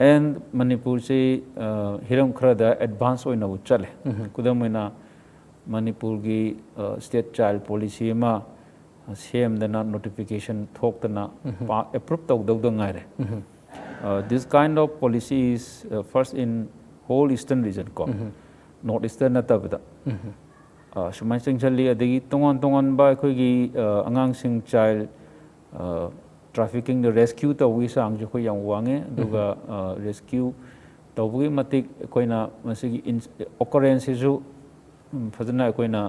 And ꯃꯅꯤꯄꯨꯔꯁꯤ, ꯑ, ꯍꯤꯔꯝ ꯈꯔꯗ advance ꯑꯣꯏꯅꯕꯨ ꯆꯠꯂꯦ꯫ ꯈꯨꯗꯝ ꯑꯣꯏꯅ ꯃꯅꯤꯄꯨꯔꯒꯤ, ꯑ, state child policy ꯑꯃ ꯁꯦꯝꯗꯅ, notification ꯊꯣꯛꯇꯅ, ꯄꯥ-, approve ꯇꯧꯗꯧꯗ ꯉꯥꯏꯔꯦ꯫ ꯑ, this kind of policy is, uh, first in whole eastern region ꯀꯣ, North Eastern ꯅꯠꯇꯕꯗ꯫ ꯑ, ꯁꯨꯃꯥꯏꯅ ꯆꯪꯁꯤꯜꯂꯤ꯫ ꯑꯗꯒꯤ ꯇꯣꯉꯥꯟ ꯇꯣꯉꯥꯟꯕ ꯑꯩꯈꯣꯏꯒꯤ, ꯑ, ꯑꯉꯥꯡꯁꯤꯡ, child, ꯑ, traffickingꯗ rescue ꯇꯧꯕꯒꯤ ꯆꯥꯡꯁꯨ ꯑꯩꯈꯣꯏ ꯌꯥꯝ ꯋꯥꯡꯉꯦ꯫ ꯑꯗꯨꯒ, ꯑ, rescue ꯇꯧꯕꯒꯤ ꯃꯇꯤꯛ ꯑꯩꯈꯣꯏꯅ ꯃꯁꯤꯒꯤ ins-, occurrenceꯁꯤꯁꯨ ꯎꯝ, ꯐꯖꯅ ꯑꯩꯈꯣꯏꯅ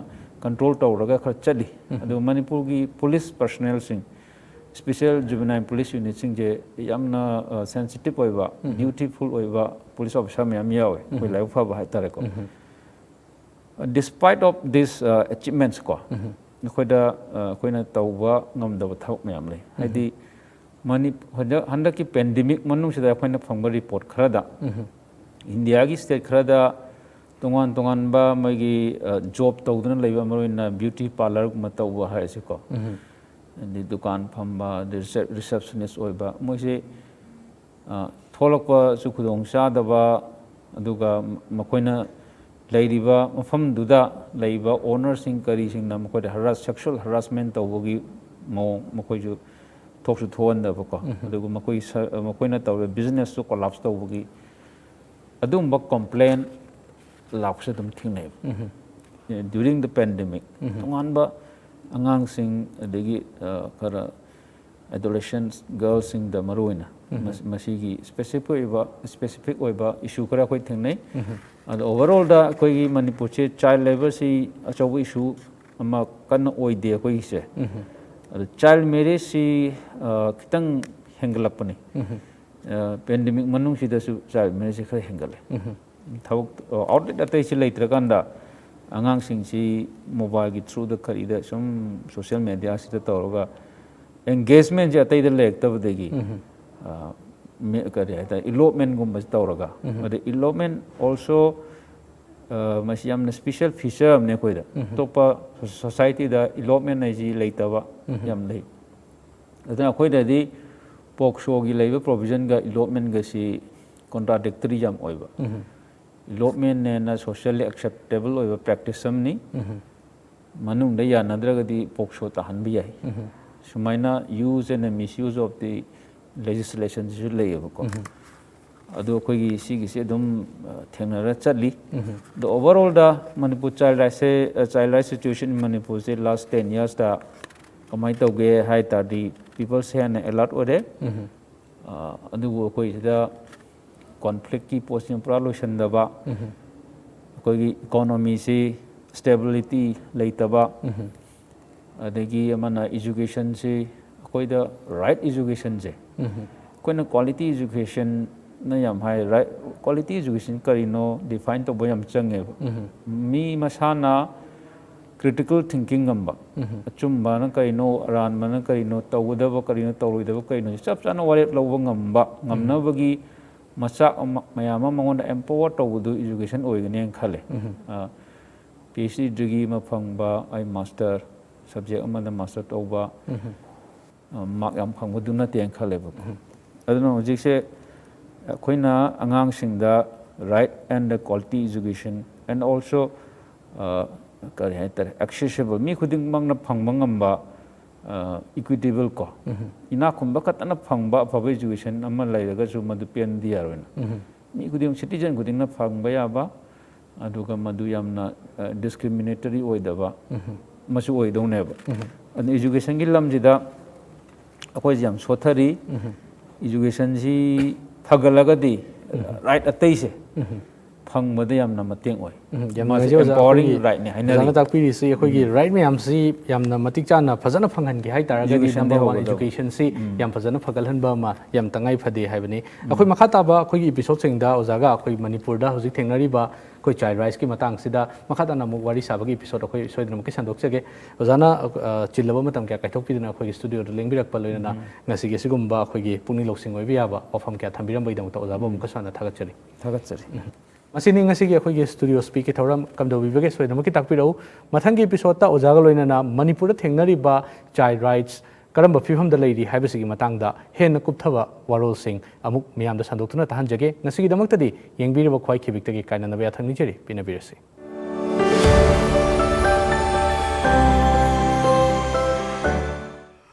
control ꯇꯧꯔꯒ ꯈꯔ ꯆꯠꯂꯤ꯫ ꯑꯗꯨ ꯃꯅꯤꯄꯨꯔꯒꯤ police personnelꯁꯤꯡ, special juvenile police unitꯁꯤꯡꯁꯦ ꯌꯥꯝꯅ, ꯑ, sensitive ꯑꯣꯏꯕ, dutiful ꯑꯣꯏꯕ police officer ꯃꯌꯥꯝ ꯌꯥꯎꯋꯦ, ꯑꯩꯈꯣꯏ ꯂꯥꯏꯕꯛ ꯐꯕ ꯍꯥꯏꯇꯥꯔꯦꯀꯣ꯫ Despite of this, ꯑ, achievements ꯀꯣ, ꯑꯩꯈꯣꯏꯗ, ꯑ, ꯑꯩꯈꯣꯏꯅ ꯇꯧꯕ ꯉꯝꯗꯕ ꯊꯕꯛ ꯃꯌꯥꯝ ꯂꯩ꯫ ꯍꯥꯏꯗꯤ ꯃꯅꯤ-, ꯍꯟꯗꯛ, ꯍꯟꯗꯛꯀꯤ pandemic ꯃꯅꯨꯡꯁꯤꯗ ꯑꯩꯈꯣꯏꯅ ꯐꯪꯕ report ꯈꯔꯗ, ꯏꯟꯗꯤꯌꯥꯒꯤ state ꯈꯔꯗ ꯇꯣꯉꯥꯟ ꯇꯣꯉꯥꯟꯕ ꯃꯣꯏꯒꯤ, ꯑ, job ꯇꯧꯗꯨꯅ ꯂꯩꯕ, ꯃꯔꯨꯑꯣꯏꯅ beauty parlourꯒꯨꯝꯕ ꯇꯧꯕ ꯍꯥꯏꯔꯁꯤꯀꯣ, ꯑꯗꯩ ꯗꯨꯀꯥꯟ ꯐꯝꯕ, ꯑꯗꯩ ꯔꯤꯁꯦꯞ-, receptionist ꯑꯣꯏꯕ, ꯃꯣꯏꯁꯦ, ꯑ, ꯊꯣꯛꯂꯛꯄꯁꯨ ꯈꯨꯗꯣꯡ ꯆꯥꯗꯕ, ꯑꯗꯨꯒ ꯃꯈꯣꯏꯅ ꯂꯩꯔꯤꯕ ꯃꯐꯝꯗꯨꯗ ꯂꯩꯕ ownerꯁꯤꯡ ꯀꯔꯤꯁꯤꯡꯅ ꯃꯈꯣꯏꯗ harass-, sexual harassment ꯇꯧꯕꯒꯤ ꯃꯑꯣꯡ, ꯃꯈꯣꯏꯁꯨ ꯊꯣꯛꯁꯨ ꯊꯣꯛꯍꯟꯗꯕꯀꯣ, ꯑꯗꯨꯒ ꯃꯈꯣꯏ ꯁ-, ꯃꯈꯣꯏꯅ ꯇꯧꯔꯤꯕ business ꯇꯨ collapse ꯇꯧꯕꯒꯤ ꯑꯗꯨꯒꯨꯝꯕ complain ꯂꯥꯛꯄꯁꯨ ꯑꯗꯨꯝ ꯊꯦꯡꯅꯩꯕ꯫ During the pandemic, ꯇꯣꯉꯥꯟꯕ ꯑꯉꯥꯡꯁꯤꯡ, ꯑꯗꯒꯤ, ꯑ, ꯈꯔ adolescent girlꯁꯤꯡꯗ ꯃꯔꯨ ꯑꯣꯏꯅ ꯃꯁ-, ꯃꯁꯤꯒꯤ specific ꯑꯣꯏꯕ, specific ꯑꯣꯏꯕ issue ꯈꯔ ꯑꯩꯈꯣꯏ ꯊꯦꯡꯅꯩ꯫ ꯑꯗꯣ overallꯗ ꯑꯩꯈꯣꯏꯒꯤ ꯃꯅꯤꯄꯨꯔꯁꯦ child labourꯁꯤ ꯑꯆꯧꯕ issue ꯑꯃ ꯀꯟꯅ ꯑꯣꯏꯗꯦ ꯑꯩꯈꯣꯏꯒꯤꯁꯦ꯫ ꯑꯗꯣ child marriageꯁꯤ, ꯑ, ꯈꯤꯇꯪ ꯍꯦꯟꯒꯠꯂꯛꯄꯅꯤ꯫ ꯑ, pandemic ꯃꯅꯨꯡꯁꯤꯗꯁꯨ child marriageꯁꯤ ꯈꯔ ꯍꯦꯟꯒꯠꯂꯦ꯫ ꯊꯕꯛ, ꯑ, outlet ꯑꯇꯩꯁꯤ ꯂꯩꯇ꯭ꯔꯀꯥꯟꯗ ꯑꯉꯥꯡꯁꯤꯡꯁꯤ mobileꯒꯤ throughꯗ ꯀꯔꯤꯗ ꯁꯨꯝ social mediaꯁꯤꯗ ꯇꯧꯔꯒ engagementꯁꯦ ꯑꯇꯩꯗ ꯂꯩꯔꯛꯇꯕꯗꯒꯤ, ꯑ, ꯃꯦ-, ꯀꯔꯤ ꯍꯥꯏꯇꯥꯔꯦ, elopementꯒꯨꯝꯕꯁꯤ ꯇꯧꯔꯒ, ꯑꯗꯩ elopement also, ꯑ, ꯃꯁꯤ ꯌꯥꯝꯅ special feature ꯑꯃꯅꯦ ꯑꯩꯈꯣꯏꯗ꯫ ꯑꯇꯣꯞꯄ societyꯗ elopement ꯍꯥꯏꯁꯤ ꯂꯩꯇꯕ ꯌꯥꯝ ꯂꯩ꯫ ꯑꯗꯨꯅ ꯑꯩꯈꯣꯏꯗꯗꯤ POCSOꯒꯤ ꯂꯩꯕ provisionꯒ elopementꯒꯁꯤ contradictory ꯌꯥꯝ ꯑꯣꯏꯕ꯫ Elopementꯅꯦꯅ socially acceptable ꯑꯣꯏꯕ practice ꯑꯃꯅꯤ꯫ ꯃꯅꯨꯡꯗ ꯌꯥꯅꯗ꯭ꯔꯒꯗꯤ POCSO ꯇꯥꯍꯟꯕ ꯌꯥꯏ꯫ ꯁꯨꯃꯥꯏꯅ use and misuse of the legislationꯁꯤꯁꯨ ꯂꯩꯌꯦꯕꯀꯣ꯫ ꯑꯗꯨ ꯑꯩꯈꯣꯏꯒꯤ ꯁꯤꯒꯤꯁꯤ ꯑꯗꯨꯝ, ꯑ, ꯊꯦꯡꯅꯔ ꯆꯠꯂꯤ꯫ ꯑꯗꯣ overallꯗ ꯃꯅꯤꯄꯨꯔ child rightꯁꯦ, ꯑ, child right situation in ꯃꯅꯤꯄꯨꯔꯁꯦ last ten yearsꯇ ꯀꯃꯥꯏꯅ ꯇꯧꯒꯦ ꯍꯥꯏ ꯇꯥꯔꯗꯤ peopleꯁꯦ ꯍꯦꯟꯅ alert ꯑꯣꯏꯔꯦ꯫ ꯑ, ꯑꯗꯨꯕꯨ ꯑꯩꯈꯣꯏ ꯁꯤꯗ conflictꯀꯤ ꯄꯣꯠꯁꯤꯅ ꯄꯨꯔꯥ ꯂꯣꯏꯁꯤꯟꯗꯕ, ꯑꯩꯈꯣꯏꯒꯤ economyꯁꯤ stability ꯂꯩꯇꯕ, ꯑꯗꯒꯤ ꯑꯃꯅ educationꯁꯤ ꯑꯩꯈꯣꯏꯗ right educationꯁꯦ, ꯑꯩꯈꯣꯏꯅ quality educationꯅ ꯌꯥꯝ ꯍꯥꯏ, right, quality education ꯀꯔꯤꯅꯣ define ꯇꯧꯕ ꯌꯥꯝ ꯆꯪꯉꯦꯕ꯫ ꯃꯤ ꯃꯁꯥꯅ critical thinking ꯉꯝꯕ, ꯑꯆꯨꯝꯕꯅ ꯀꯔꯤꯅꯣ, ꯑꯔꯥꯟꯕꯅ ꯀꯔꯤꯅꯣ, ꯇꯧꯒꯗꯕ ꯀꯔꯤꯅꯣ, ꯇꯧꯔꯣꯏꯗꯕ ꯀꯔꯤꯅꯣ, ꯆꯞ ꯆꯥꯅ ꯋꯥꯔꯦꯞ ꯂꯧꯕ ꯉꯝꯕ, ꯉꯝꯅꯕꯒꯤ ꯃꯆꯥꯛ ꯑꯃ, ꯃꯌꯥꯝ ꯑꯃ ꯃꯉꯣꯟꯗ empower ꯇꯧꯕꯗꯨ education ꯑꯣꯏꯒꯅꯤꯅ ꯈꯜꯂꯦ꯫ ꯑ, PhD degree ꯑꯃ ꯐꯪꯕ, ꯑꯩ master subject ꯑꯃꯗ master ꯇꯧꯕ, ꯑ, mark ꯌꯥꯝ ꯐꯪꯕꯗꯨ ꯅꯠꯇꯦꯅ ꯈꯜꯂꯦꯕꯀꯣ꯫ ꯑꯗꯨꯅ ꯍꯧꯖꯤꯛꯁꯦ ꯑꯩꯈꯣꯏꯅ ꯑꯉꯥꯡꯁꯤꯡꯗ right and the quality education and also, ꯑ, ꯀꯔꯤ ꯍꯥꯏꯇꯥꯔꯦ, accessible, ꯃꯤ ꯈꯨꯗꯤꯡꯃꯛꯅ ꯐꯪꯕ ꯉꯝꯕ ꯏꯀ꯭ꯋꯤꯇꯦꯕꯜ ꯀꯣ, ꯏꯅꯥꯛ ꯈꯨꯟꯕ ꯈꯛꯇꯅ ꯐꯪꯕ ꯑꯐꯕ ꯏꯖꯨꯀꯦꯁꯟ ꯑꯃ ꯂꯩꯔꯒꯁꯨ ꯃꯗꯨ ꯄꯦꯟꯗꯤ ꯌꯥꯔꯣꯏꯅ꯫ ꯃꯤ ꯈꯨꯗꯤꯡꯃꯛ, ꯁꯤꯇꯤꯖꯟ ꯈꯨꯗꯤꯡꯅ ꯐꯪꯕ ꯌꯥꯕ, ꯑꯗꯨꯒ ꯃꯗꯨ ꯌꯥꯝꯅ ꯗꯤꯁꯀ꯭ꯔꯤꯃꯤꯅꯦꯇꯔꯤ ꯑꯣꯏꯗꯕ ꯑꯃꯁꯨ ꯑꯣꯏꯗꯧꯅꯦꯕ꯫ ꯑꯗꯨꯅ ꯏꯖꯨꯀꯦꯁꯟꯒꯤ ꯂꯝꯁꯤꯗ ꯑꯩꯈꯣꯏꯁꯦ ꯌꯥꯝ ꯁꯣꯠꯊꯔꯤ꯫ ꯏꯖꯨꯀꯦꯁꯟꯁꯤ ꯐꯒꯠꯂꯒꯗꯤ ꯔꯥꯏꯠ ꯑꯇꯩꯁꯦ ꯐꯪꯕꯗ ꯌꯥꯝꯅ ꯃꯇꯦꯡ ꯑꯣꯏ꯫ ꯎꯝ, ꯌꯥꯝ ꯃꯥꯁꯦ ꯅꯨꯡꯉꯥꯏꯖꯩ ꯑꯣꯖꯥ꯫ ꯑꯦꯝꯄꯥꯋꯔꯤꯡ ꯑꯩꯈꯣꯏꯒꯤ ꯔꯥꯏꯠꯅꯤ ꯍꯥꯏꯅꯔꯤ꯫ ꯑꯣꯖꯥꯅ ꯇꯥꯛꯄꯤꯔꯤꯁꯤ ꯑꯩꯈꯣꯏꯒꯤ ꯔꯥꯏꯠ ꯃꯌꯥꯝꯁꯤ ꯌꯥꯝꯅ ꯃꯇꯤꯛ ꯆꯥꯅ ꯐꯖꯅ ꯐꯪꯍꯟꯒꯦ ꯍꯥꯏ ꯇꯥꯔꯒꯗꯤ Educationꯗꯒꯤ ꯅꯝꯕꯔ ꯋꯥꯟ ꯍꯧꯒꯗꯕ꯫ ꯏꯖꯨꯀꯦꯁꯟꯁꯤ ꯌꯥꯝ ꯐꯖꯅ ꯐꯒꯠꯍꯟꯕ ꯑꯃ ꯌꯥꯝ ꯇꯉꯥꯏ ꯐꯗꯦ ꯍꯥꯏꯕꯅꯤ꯫ ꯑꯩꯈꯣꯏ ꯃꯈꯥ ꯇꯥꯕ ꯑꯩꯈꯣꯏꯒꯤ ꯏꯄꯤꯁꯣꯗꯁꯤꯡꯗ ꯑꯣꯖꯥꯒ ꯑꯩꯈꯣꯏ ꯃꯅꯤꯄꯨꯔꯗ ꯍꯧꯖꯤꯛ ꯊꯦꯡꯅꯔꯤꯕ ꯑꯩꯈꯣꯏ ꯆꯥꯏꯜ ꯔꯥꯏꯠꯁꯀꯤ ꯃꯇꯥꯡꯁꯤꯗ ꯃꯈꯥ ꯇꯥꯅ ꯑꯃꯨꯛ ꯋꯥꯔꯤ ꯁꯥꯕꯒꯤ ꯏꯄꯤꯁꯣꯗ ꯑꯩꯈꯣꯏ ꯁꯣꯏꯗꯅꯃꯛꯀꯤ ꯁꯟꯗꯣꯛꯆꯒꯦ꯫ ꯑꯣꯖꯥꯅ ꯑ, ꯆꯤꯜꯂꯕ ꯃꯇꯝ ꯀꯌꯥ ꯀꯥꯏꯊꯣꯛꯄꯤꯗꯨꯅ ꯑꯩꯈꯣꯏꯒꯤ ꯁ꯭ꯇꯨꯗꯤꯑꯣꯗ ꯂꯦꯡꯕꯤꯔꯛꯄ, ꯂꯣꯏꯅꯅ ꯉꯁꯤꯒꯤ ꯑꯁꯤꯒꯨꯝꯕ ꯑꯩꯈꯣꯏꯒꯤ ꯄꯨꯛꯅꯤꯡ ꯂꯧꯁꯤꯡ ꯑꯣꯏꯕ ꯌꯥꯕ ꯋꯥꯐꯝ ꯀꯌꯥ ꯊꯝꯕꯤꯔꯝꯕꯒꯤꯗꯃꯛꯇ ꯑꯣꯖꯥꯕꯨ ꯑꯃꯨꯛꯀꯁꯨ ꯍꯟꯅ ꯊꯥꯒꯠꯆꯔꯤ꯫ ꯊꯥꯒꯠꯆꯔꯤ꯫ ꯃꯁꯤꯅꯤ ꯉꯁꯤꯒꯤ ꯑꯩꯈꯣꯏꯒꯤ ꯁ꯭ꯇꯨꯗꯤꯑꯣ ꯁ꯭ꯄꯤꯛꯀꯤ ꯊꯧꯔꯝ꯫ ꯀꯝꯗꯧꯕꯤꯕꯒꯦ? ꯁꯣꯏꯗꯅꯃꯛꯀꯤ ꯇꯥꯛꯄꯤꯔꯛꯎ꯫ ꯃꯊꯪꯒꯤ ꯏꯄꯤꯁꯣꯗꯇ ꯑꯣꯖꯥꯒ ꯂꯣꯏꯅꯅ ꯃꯅꯤꯄꯨꯔꯗ ꯊꯦꯡꯅꯔꯤꯕ ꯆꯥꯏꯜ ꯔꯥꯏꯠꯁ ꯀꯔꯝꯕ ꯐꯤꯕꯝꯗ ꯂꯩꯔꯤ ꯍꯥꯏꯕꯁꯤꯒꯤ ꯃꯇꯥꯡꯗ ꯍꯦꯟꯅ ꯀꯨꯞꯊꯕ ꯋꯥꯔꯣꯜꯁꯤꯡ ꯑꯃꯨꯛ ꯃꯤꯌꯥꯝꯗ ꯁꯟꯗꯣꯛꯇꯨꯅ ꯇꯥꯍꯟꯖꯒꯦ꯫ ꯉꯁꯤꯒꯤꯗꯃꯛꯇꯗꯤ ꯌꯦꯡꯕꯤꯔꯤꯕ ꯈ꯭ꯋꯥꯏ ꯈꯤꯕꯤꯛꯇꯒꯤ ꯀꯥꯏꯅꯅꯕ ꯌꯥꯊꯪ ꯅꯤꯖꯔꯤ꯫ ꯄꯦꯟꯅꯕꯤꯔꯁꯤ꯫